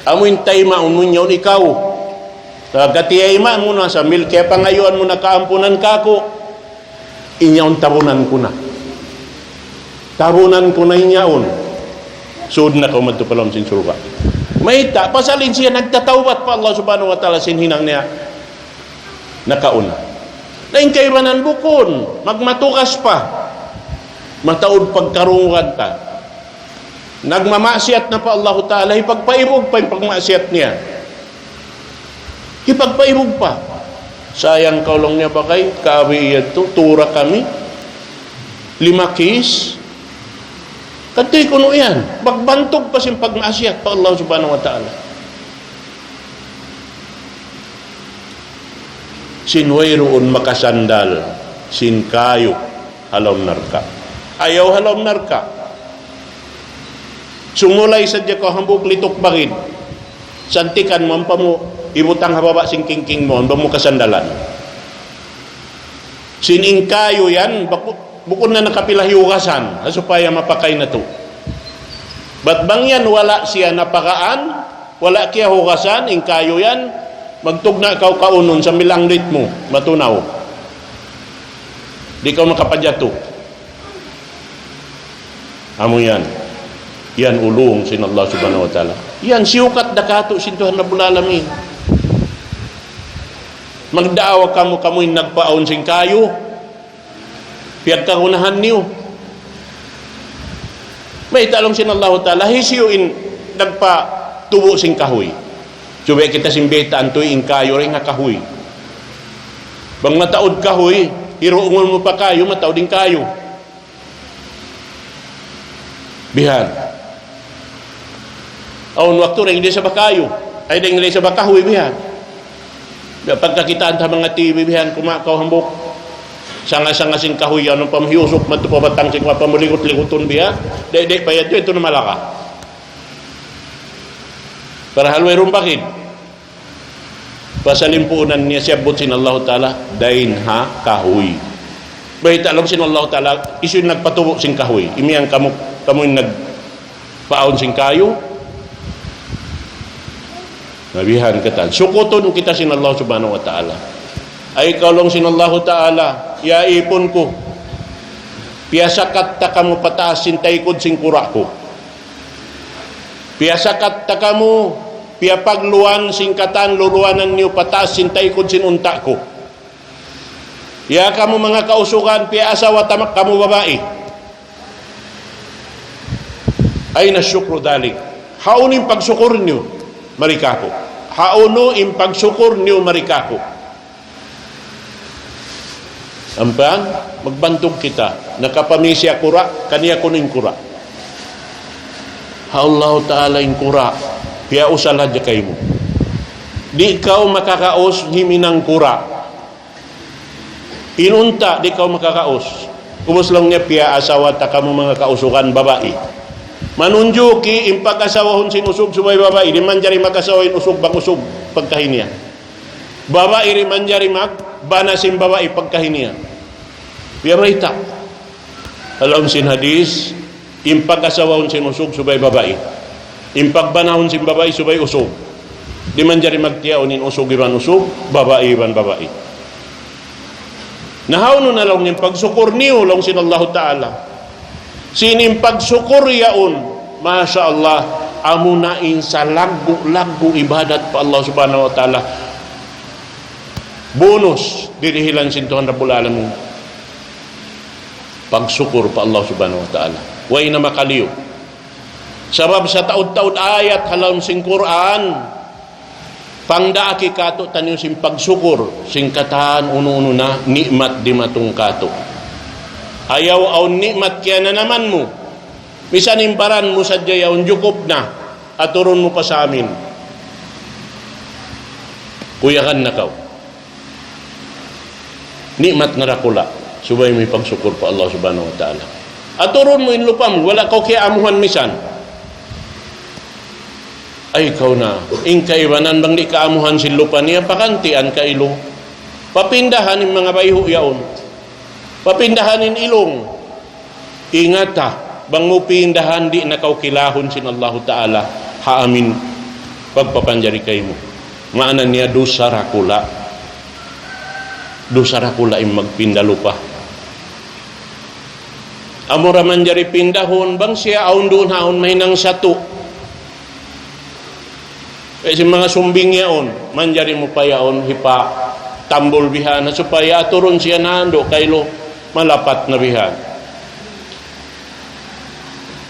amu in taymaun mu in yaun ikaw. Sa' katiyaima' mu na, sambil kiyapangayuan mu na kaampunan kāku'. In yaun tabunan ku na. Tabunan ku na in yaun. Sud na kaw madtu pa lawm sin surga'. Mayta', pasal in siya nagtatawbat pa Allah Subhanahu wa Ta'ala sin hinang niya nakauna. Na in kaibanan bukun, magmatugas pa. Mataud pagkarungugan ta. Nagmamaksiyat na pa Allahu Ta'ala, hipagpaibug pa in pagmaksiyat niya. Hipagpaibug pa. Sayang kaw laung niya, "Bagay, kawi yadtu, tura kami. Lima kis." Kadtuy kunu' yan. Magbantug pa sin pagmaksiyat pa Allah Subhanahu wa Ta'ala. Sin wayruun makasandal sin kayu ha lawm narka'. Ayaw ha lawm narka'. Sumulay sadja kaw hambuuk lituk bagid. Santikan mu ampa mu ibutang ha baba' sin kingking mu, ampa mu kasandalan. Sin in kayu yan, baku-, bukun na nakapila hiyugasan, ha supaya mapakay natu'. Bat bang yan wala' siya napagaan, wala' kiyahugasan, in kayu yan, magtugna' kaw kaunun sambil anglit mu, matunaw. Di' kaw makapajatu. Amu yan. Yan ulung sin Allah Subhanahu wa Ta'ala. Yan siyukat da katu' sin Tuhan Rabbul Alamin. Magdaawa kamu, kamu in nagpaawn sin kayu. Piyagkagunahan niyu. Mayta' laung sin Allahu Ta'ala, hisiyu in nagpatubu' sin kahuy? Subay kita sin baytaan tuy in kayu dayn ha kahuy. Bang mataud kahuy, hirungun mu pa kayu, mataud in kayu. Bihan. Awn waktu dayn di' sa ba kayu. Ay, dayn di' sa ba kahuy bihan. Biya' pagkakitaan ta manga T V bihan, kuma kaw hambuuk. Sanga-sanga sin kahuy yan, ampa mu hiyusuk madtu pa batang sin, ampa mu ligut-ligutun bihan. Di', di' pa yadtu, yadtu na malaka. Parahal wayruun bakid. Pasal in puunan niya siyabbut sin Allahu Ta'ala, dayn ha kahuy. Bayta' laung sin Allahu Ta'ala, hisiyu in nagpatubu' sin kahuy? Imiyan kamu, kamu in nagpaawn sin kayu? Na bihan katan. Sukutun kita sin Allah Subhanahu wa Ta'ala. Ay kaw laung sin Allahu Ta'ala, ya ipun ku, piyasakat ta kamu pataas sin taykud sin kura' ku. Piyasakat ta kamu, piyapagluwan sin katan luluwanan niyu pataas sin taykud sin unta' ku. Ya kamu manga kausugan, piyaasawa ta kamu babai. أين شكر ذلك؟ Hawnu in pagsukur niyu mari kāku'? Hawnu in pagsukur niyu mari kāku'? Ampa, magbantug kita. Nakapamī siya kura', kaniya kunu' in kura'. Ha Allahu Ta'ala in kura', piyausa' hadja kaymu. Di' kaw makakaus himinang kura'. In unta', di' kaw makakaus. Ubus laung niya, piyaasawa ta kamu manga kausugan babai. Manunjuki in pag-asawahun sin usug subay babai, di' manjari mag-asawa in usug bang usug pagkahi niya. Babai di' manjari magbana sin babai pagkahi niya. Biya' mayta'? Ha lawm sin hadis, in pag-asawahun sin usug subay babai. In pagbanahun sin babai subay usug. Di' manjari magtiyaun in usug iban usug, babai iban babai. Na hawnu na laung in pagsukur niyu laung sin Allahu Ta'ala. Sin in pagsukur yaun, Masha Allah, amuna in salaggu'-laggu' ibadat pa Allah Subhanahu wa Ta'ala. Bonus, dirihilan sin Tuhan Rabbul Alamin. Pagsukur pa Allah Subhanahu wa Ta'ala. Way na makaliyu. Sabab sataud-taud ayat ha lawm sin Qur'an, pangdaaki kātu'niyu sin pagsukur, sin katan unu-unu na ni'mat dimatung kātu'. Ayaw awn ni'mat kiyananaman mu. Misan in baran mu sadja yaun jukup na, aturun mu pa sa amin. Kuyagan na kaw. Ni'mat na dakula', subay mu hipagsukur pa Allah Subhanahu wa Ta'ala. Aturun mu in lupa mu, wala' kaw kiyaamuhan misan. Ay, kaw na, in kaibanan bang di' kaamuhan sin lupa niya, pagantian ka ilung. Papindahan in manga bayhu' yaun. Papindahan in ilung. Ingata, bang mu pindahan di' na kaw kilahun sin Allahu Ta'ala, ha amin pagpapanjari kaymu. Maana niya dusa dakula'. Dusa dakula' in magpinda lupa. Amura manjari pindahun, bang siya awn duun ha awn mahinang satu'. Eh, sin manga sumbing yaun, manjari mu pa yaun hipatambul bihan, supaya aturun siya nandu' kailu malapat na bihan.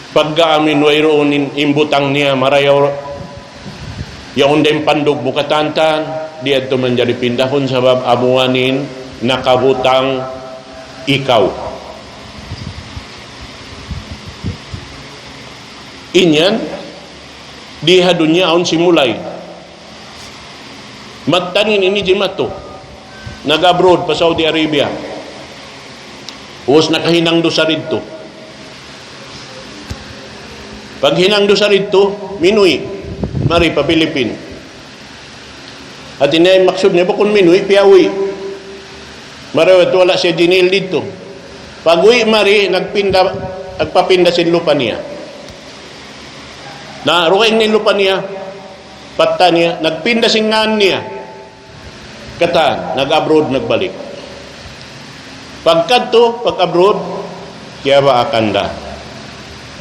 Pagga amin wayruun in, in butang niya marayaw, yaun da in pandug mu katantan, di' yadtu manjari pindahun sabab amuan in nakabutang ikaw. In yan, di ha dunya awn simulay. Mattanin ini jimatu. Nag-abroad pa Saudi Arabia. Ubus nakahinang dusa didtu. Paghinang dusa didtu, minuwi' mari pa Philippines. Hati niya, in maksud niya, bukun minuwi', piyauwi'. Marayaw tu wala' siya jinil didtu. Pag-uwi' mari, nagpinda, nagpapinda sin lupa niya. Na, dugaing in lupa niya, patta niya, nagpinda sin ngan niya. Katan, nag-abroad, nagbalik. Pagkadtu, pag-abroad, kiyabaakan da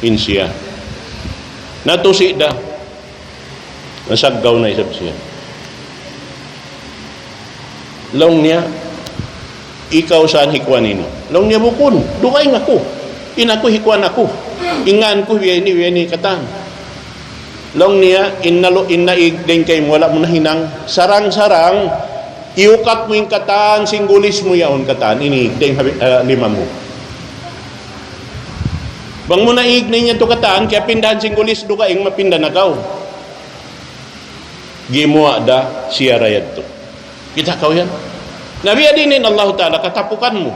in siya. Natusi da. Nasaggaw na isab siya. Laung niya, "Ikaw saan hikuan ini?" Laung niya, "Bukun, dugaing aku. In aku hikuan aku. In ngan ku biya' ini, biya' ini katan." Laung niya, "In nalu-, in naig dayn kaymu, wala' mu nahinang. Sarang-sarang, iyukat mu in katan, singgulis mu yaun katan. Ini, dayn habi-, ah, lima mu. Bang mu naig na in yadtu katan, kiyapindahan singgulis, dugaing mapinda na kaw." Gimuwa' da siya ra yadtu. Kita' kaw yan? Na biya' diin in Allahu Ta'ala, katapukan mu.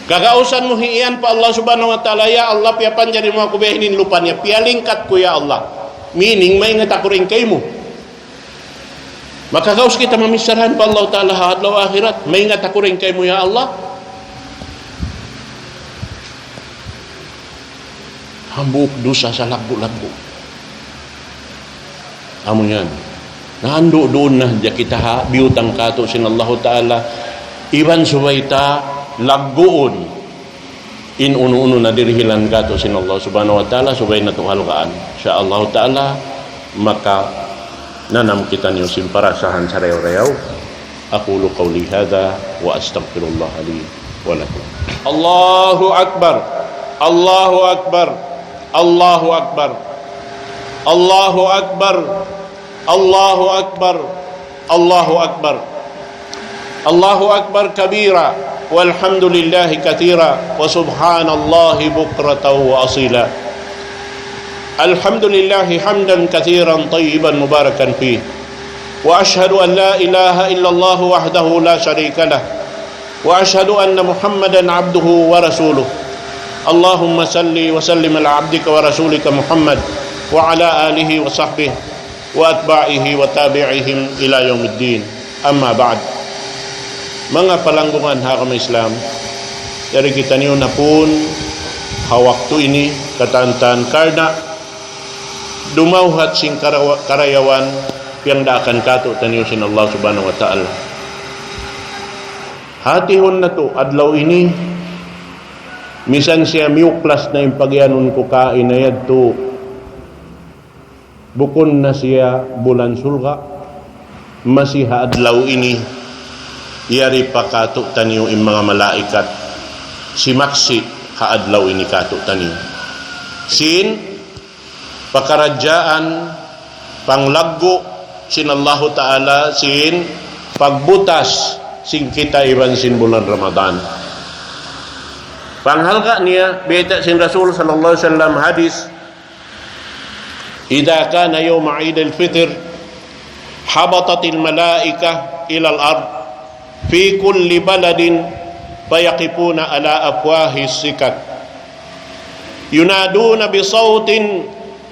Kagausan mu hiiyan pa Allah Subhanahu wa Ta'ala, "Ya Allah, piyapanjari mu aku biya' ini in lupa niya, piyalingkat ku, ya Allah. Meaning, maingat aku dayn kaymu." Makagaus kita mamichara pa Allah Ta'ala ha adlaw akhirat, "Maingat aku dayn kaymu, ya Allah." Hambuuk dusa sa laggu'-laggu'. Amu yan. Nandu' duun na hadja kita ha biyutang kātu' sin Allahu Ta'ala. Iban subay ta lagguun in unu-unu na dirihilan kātu' sin Allah Subhanahu wa Ta'ala, subay natu' halgaan. Insya Allah Ta'ala, makananam kitaniyu sin parasahan sarayaw-rayaw. أقول قولي هذا وأستغفر الله لي ولكم. الله أكبر. الله أكبر. الله أكبر. الله أكبر. الله أكبر. الله أكبر. الله أكبر كبيرا، والحمد لله كثيرا، وسبحان الله بكرة وأصيلا. الحمد لله حمدا كثيرا طيبا مباركا فيه، وأشهد أن لا إله إلا الله وحده لا شريك له، وأشهد أن محمدا عبده ورسوله. اللهم صل وسلم على عبدك ورسولك محمد وعلى آله وصحبه وأتباعه وتابعيهم إلى يوم الدين. أما بعد. Manga palanggungan ha agama Islam, yari kitaniyu na pun ha waktu ini, katantan karna' dumawhat sin karawa-, karayawan piyagdaakan kātu'niyu sin Allah Subhanahu wa Ta'ala. Hātihun natu', adlaw ini, misan siya miyuklas na in pagiyanun ku kaina yadtu, bukun na siya bulan surga', masi ha adlaw ini, yari pa kātu'niyu in manga malaikat, simaksi' ha adlaw ini kātu'niyu. Sin pakaradjaan panglaggu' sin Allahu Ta'ala sin pagbutas sin kita iban sin bulan Ramadan. Panghalga' niya, bayta' sin Rasul sallallahu alayhi wasallam hadis, إذا كان يوم عيد الفطر هبطت الملائكة إلى الأرض في كل بلد فيقفون على أفواه السكك ينادون بصوت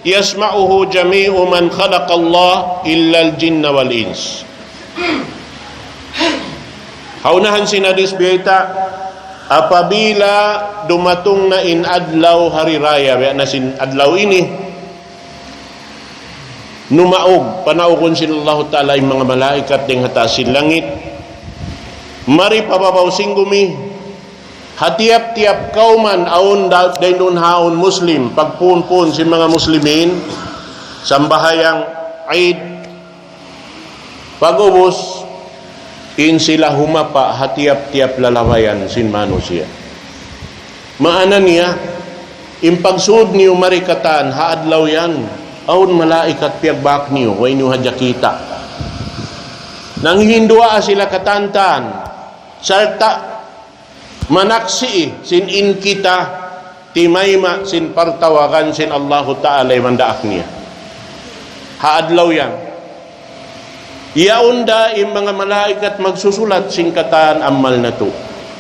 يسمعه جميع من خلق الله إلا الجن والإنس. Ha unahan sin hadis bayta', apabila dumatung na in adlaw hari raya, biya' na sin adlaw ini, numaug, panaugun sin Allahu Ta'ala in manga malaikat dayn ha taas sin langit, mari pa babaw sin gumi, ha tiyap-tiyap kawman awn da-, dayn duun ha awn Muslim, pagpuun-puun sin manga Muslimin, sambahayang Eid, pag'ubus, in sila humapa ha tiyap-tiyap lalabayan sin manusiya'. Maana niya, in pagsud niyu mari katan ha adlaw yan, awn malaikat piyagbak niyu, way niyu hadja kita'. Nanghihinduwaa sila katantan, sarta' manaksi' sin in kita timayma' sin partawagan sin Allahu Ta'ala iban daak niya. Ha adlaw yan. Yaun da in manga malaikat magsusulat sin katan amal natu'.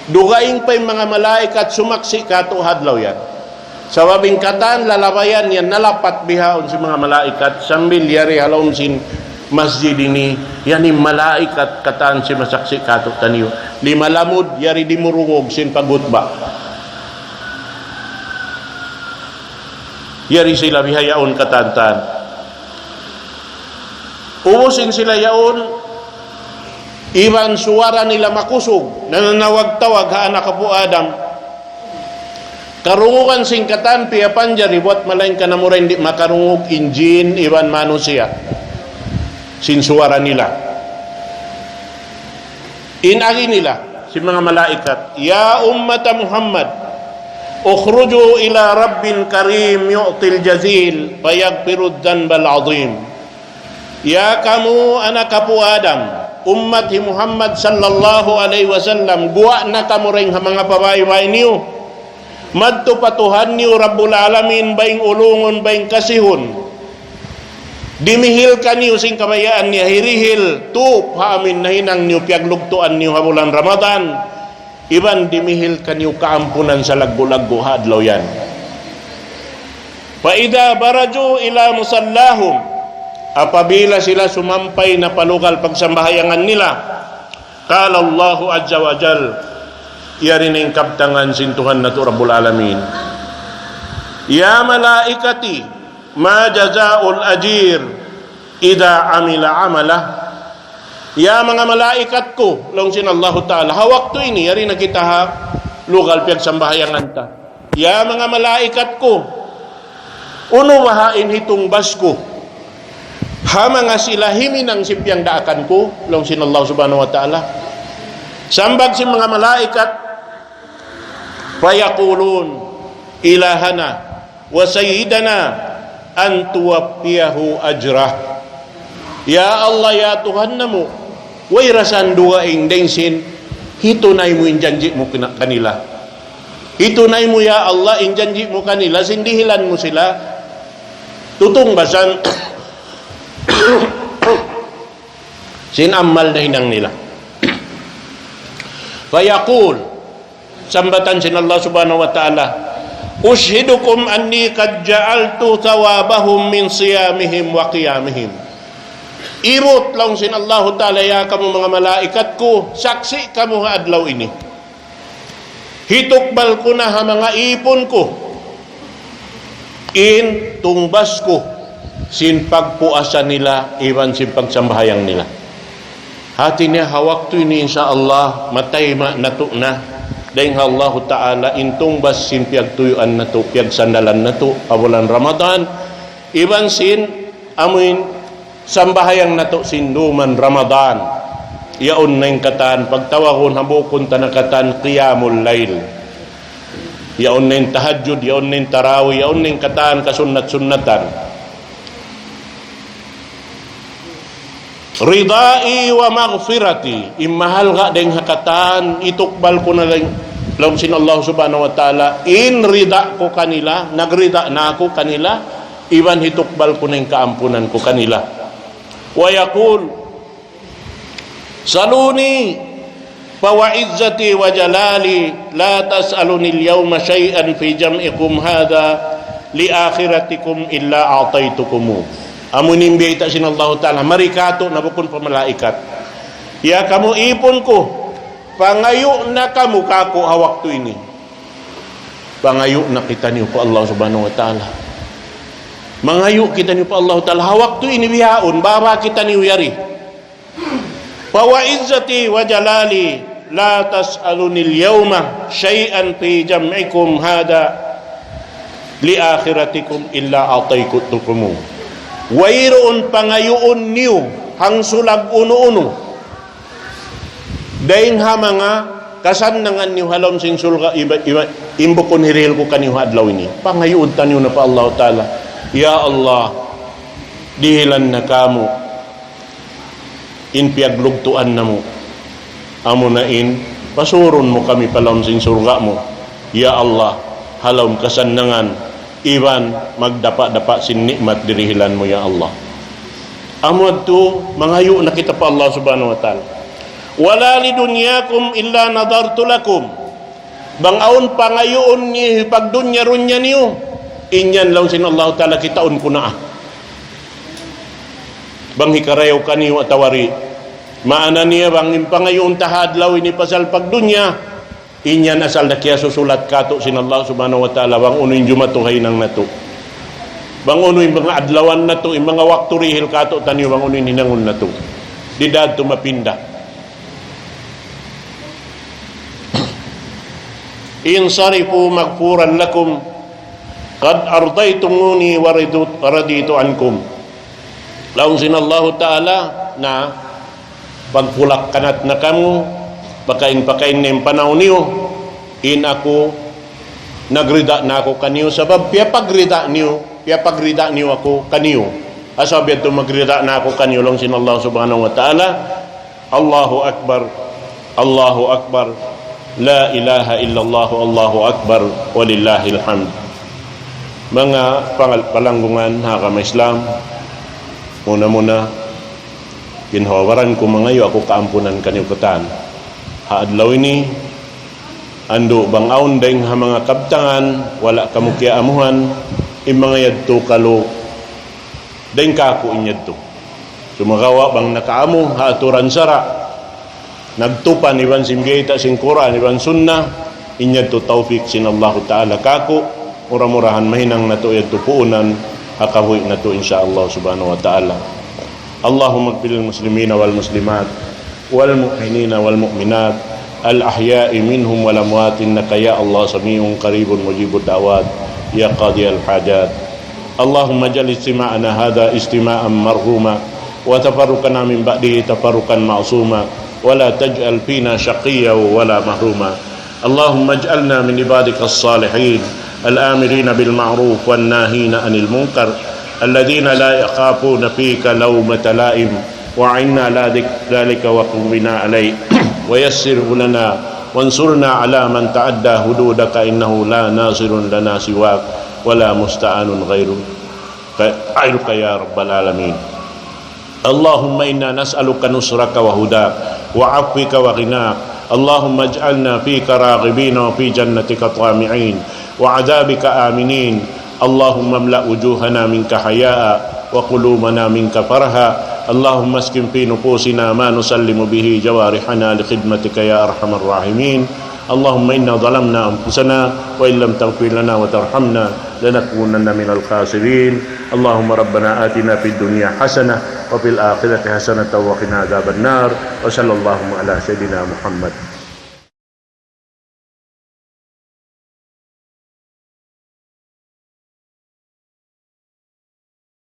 Dugaing pa in manga malaikat sumaksi' katu' ha adlaw yan. Sabab in katan lalabayan yan nalapat bihaun sin manga malaikat sambil yari ha lawm sin masjid ini, yan in malaikat katan simasaksi' katu' taniyu. Lima lamud yari dimurungug sin pagutba. Yari sila bihaun katan-katan. Ubus in sila yaun, iban suwara nila makusug, nananawag-tawag ha anak apu' Adam. Karungugan sin katan piyapanjari buwat malaingkan amura in di' makarungug in jin iban manusiya'. Sin suwara nila. In agi nila, sin manga malaikat, يا أمة محمد، اخرجوا إلى رب كريم يعطي الجزيل فيغفر الذنب العظيم. Ya kamu anak apu' Adam, ummat hi Muhammad sallallahu alayhi wasallam, guwa' na kamu dayn ha manga pabaybay niyu. Madtu pa Tuhan niyu Rabbul Alamin, baying ulungun, baying kasihun. Dimihil kaniyu sin kabayaan niya hirihil, tup ha amuin nahinang niyu, piyaglugtuan niyu ha bulan Ramadan. Iban dimihil kaniyu kaampunan salaggu'-laggu' ha adlaw yan. فإذا برزوا إلى مصلاهم, apabila sila sumampay na pa lugal pagsambahayangan nila, قال الله عز وجل, yari na in kabtangan sin Tuhan natu' Rabbul Alamin, يا ملائكتي، ما جزاء الأجير إذا عمل عمله. Ya manga malaikat ku, laung sin Allahu Ta'ala, ha waktu ini, yari na kita ha lugal piyagsambahayangan ta. Ya manga malaikat ku, unu baha' in hitungbas ku ha manga sila himinang sin piyagdaakan ku, laung sin Allah Subhanahu wa Ta'ala. Sambag sin manga malaikat, فيقولون إلهنا وسيدنا أن توفيه أجره. Ya Allah, ya Tuhan namu', way ra sa dugaing dayn sin hitunay mu in janji' mu kina-, kanila. Hitunay mu, ya Allah, in janji' mu kanila, sin dihilan mu sila tutungbasan sin amal nahinang nila. فيقول, sambatan sin Allah Subhanahu wa Ta'ala, أشهدكم أني قد جعلت ثوابهم من صيامهم وقيامهم. Ibut, laung sin Allahu Ta'ala, ya kamu manga malaikat ku, saksi' kamu ha adlaw ini. Hitukbal ku na ha manga ipun ku in tungbas ku sin pagpuasa nila iban sin pagsambahayang nila. Hati niya ha waktu ini, insya Allah, matayma' natu' na dayn ha Allahu Ta'ala in tungbas sin piyagtuyuan natu', piyagsandalan natu' ha bulan Ramadan, iban sin amuin sambahayang natu' sin duman Ramadan. Yaun na in katan, pagtawagun ha bukun ta na katan, qiyamul layl. Yaun na in tahajjud, yaun na in tarawih, yaun na in katan kasunnat-sunnatan. رضائي ومغفرتي, in mahalga' dayn ha katan, hitukbal ku na dayn, laung sin Allah Subhanahu wa Ta'ala, in rida ku kanila, nagrida na aku kanila, iban hitukbal ku na in kaampunan ku kanila. ويقول سلوني فوعزتي وجلالي لا تسألوني اليوم شيئا في جمعكم هذا لآخرتكم إلا أعطيتكموه. Amu in biyayta' sin Allahu Ta'ala, mari katu' na bukun pa malaikat. Ya kamu ipun ku, pangayu' na kamu kāku' ha waktu ini. Pangayu' na kitaniyu pa Allah Subhanahu wa Ta'ala. Mangayu' kitaniyu pa Allah Ta'ala. Ha waktu ini bihaun, baba kitaniyu yari. فوعزتي وجلالي لا تسألوني اليوم شيئا في جمعكم هذا لآخرتكم إلا أعطيتكموه. Wayruun pangayuun niyu hangsulag unu-unu dayn ha manga kasannangan niyu ha lawm sin surga' iba-, iba-, in bukun hirihil ku kaniyu ha adlaw ini. Pangayuun taniyu na pa Allah Ta'ala, "Ya Allah, dihilan na kāmu' in piyaglugtuan namu'. Amuna in, pasurun mu kami pa lawm sin surga' mu, ya Allah, ha lawm kasannangan, iban magdapa'-dapa' sin ni'mat dirihilan mu, ya Allah." Amu yadtu, mangayu' na kita pa Allah Subhanahu wa Ta'ala. ولا لدنياكم إلا نظرت لكم. Bang awn pangayuun niyu hipagdunya-dunya niyu, in yan laung sin Allahu Ta'ala kitaun ku na. Bang hikarayaw kaniyu atawa di'. Maana niya bang in pangayuun ta ha adlaw ini pasal pagdunya, in yan asal na kiyasusulat kātu' sin Allah Subhanahu wa Ta'ala, bang unu in jumatu ha hinang natu'. Bang unu in manga adlawan natu', in manga waktu dihil kātu'niyu, bang unu in hinangun natu'. Di' da yadtu mapinda. انصرفوا مغفورا لكم قد أرضيتموني ورضيت، رضيت عنكم. Laung sin Allahu Ta'ala, na pagpulak-kanat na kamu, pakain-pakain na in panaw niyu, in aku, nagrida na aku kaniyu, sabab piyapagrida niyu, piyapagrida niyu aku kaniyu. Asal biya' yadtu magrida na aku kaniyu, laung sin Allah Subhanahu wa Ta'ala. Allahu Akbar, Allahu Akbar, la ilaha illallah, Allahu Akbar, walillahil hamd. Manga pangal-, palanggungan ha agama Islam, muna-muna, ginhawa-baran ku mangayu' aku kaampunan kaniyu katan. Ha adlaw ini, andu' bang awn dayn ha manga kabtangan, wala' kamu kiyaamuhan, in manga yadtu kalu, dayn kāku' in yadtu. Sumagawa' bang nakaamu ha aturan sara', nagtupan iban sin biyayta' sin Qur'an iban Sunnah, in yadtu tawfik sin Allahu Ta'ala kāku', mura-murahan mahinang natu' yadtu puunan ha kabuhi' natu', insya Allah Subhanahu wa Ta'ala. اللهم اغفر للمسلمين والمسلمات والمؤمنين والمؤمنات الأحياء منهم والأموات إنك يا الله سميع قريب مجيب الدعوات يا قاضي الحاجات. اللهم اجعل اجتماعنا هذا اجتماعا مرحوما وتفرقنا من بعده تفرقا معصوما ولا تجعل فينا شقيا ولا محروما. اللهم اجعلنا من عبادك الصالحين الآمرين بالمعروف والناهين عن المنكر الذين لا يخافون فيك لومة لائم وأعنا على ذك-، ذلك وقم بنا عليه ويسره لنا وانصرنا على من تعدى حدودك إنه لا ناصر لنا سواك ولا مستعان غيرك، غيرك يا رب العالمين. اللهم إنا نسألك نصرك وهداك وعفوك وغناك. اللهم اجعلنا فيك راغبين وفي جنتك طامعين وعذابك آمنين. اللهم املأ وجوهنا منك حياء وقلوبنا منك فرحا. اللهم اسكن في نفوسنا ما نسلم به جوارحنا لخدمتك يا أرحم الراحمين. اللهم إنا ظلمنا أنفسنا وإن لم تغفر لنا وترحمنا لنكونن من الخاسرين. اللهم ربنا آتنا في الدنيا حسنة وفي الآخرة حسنة وقنا عذاب النار. وصلى الله على سيدنا محمد.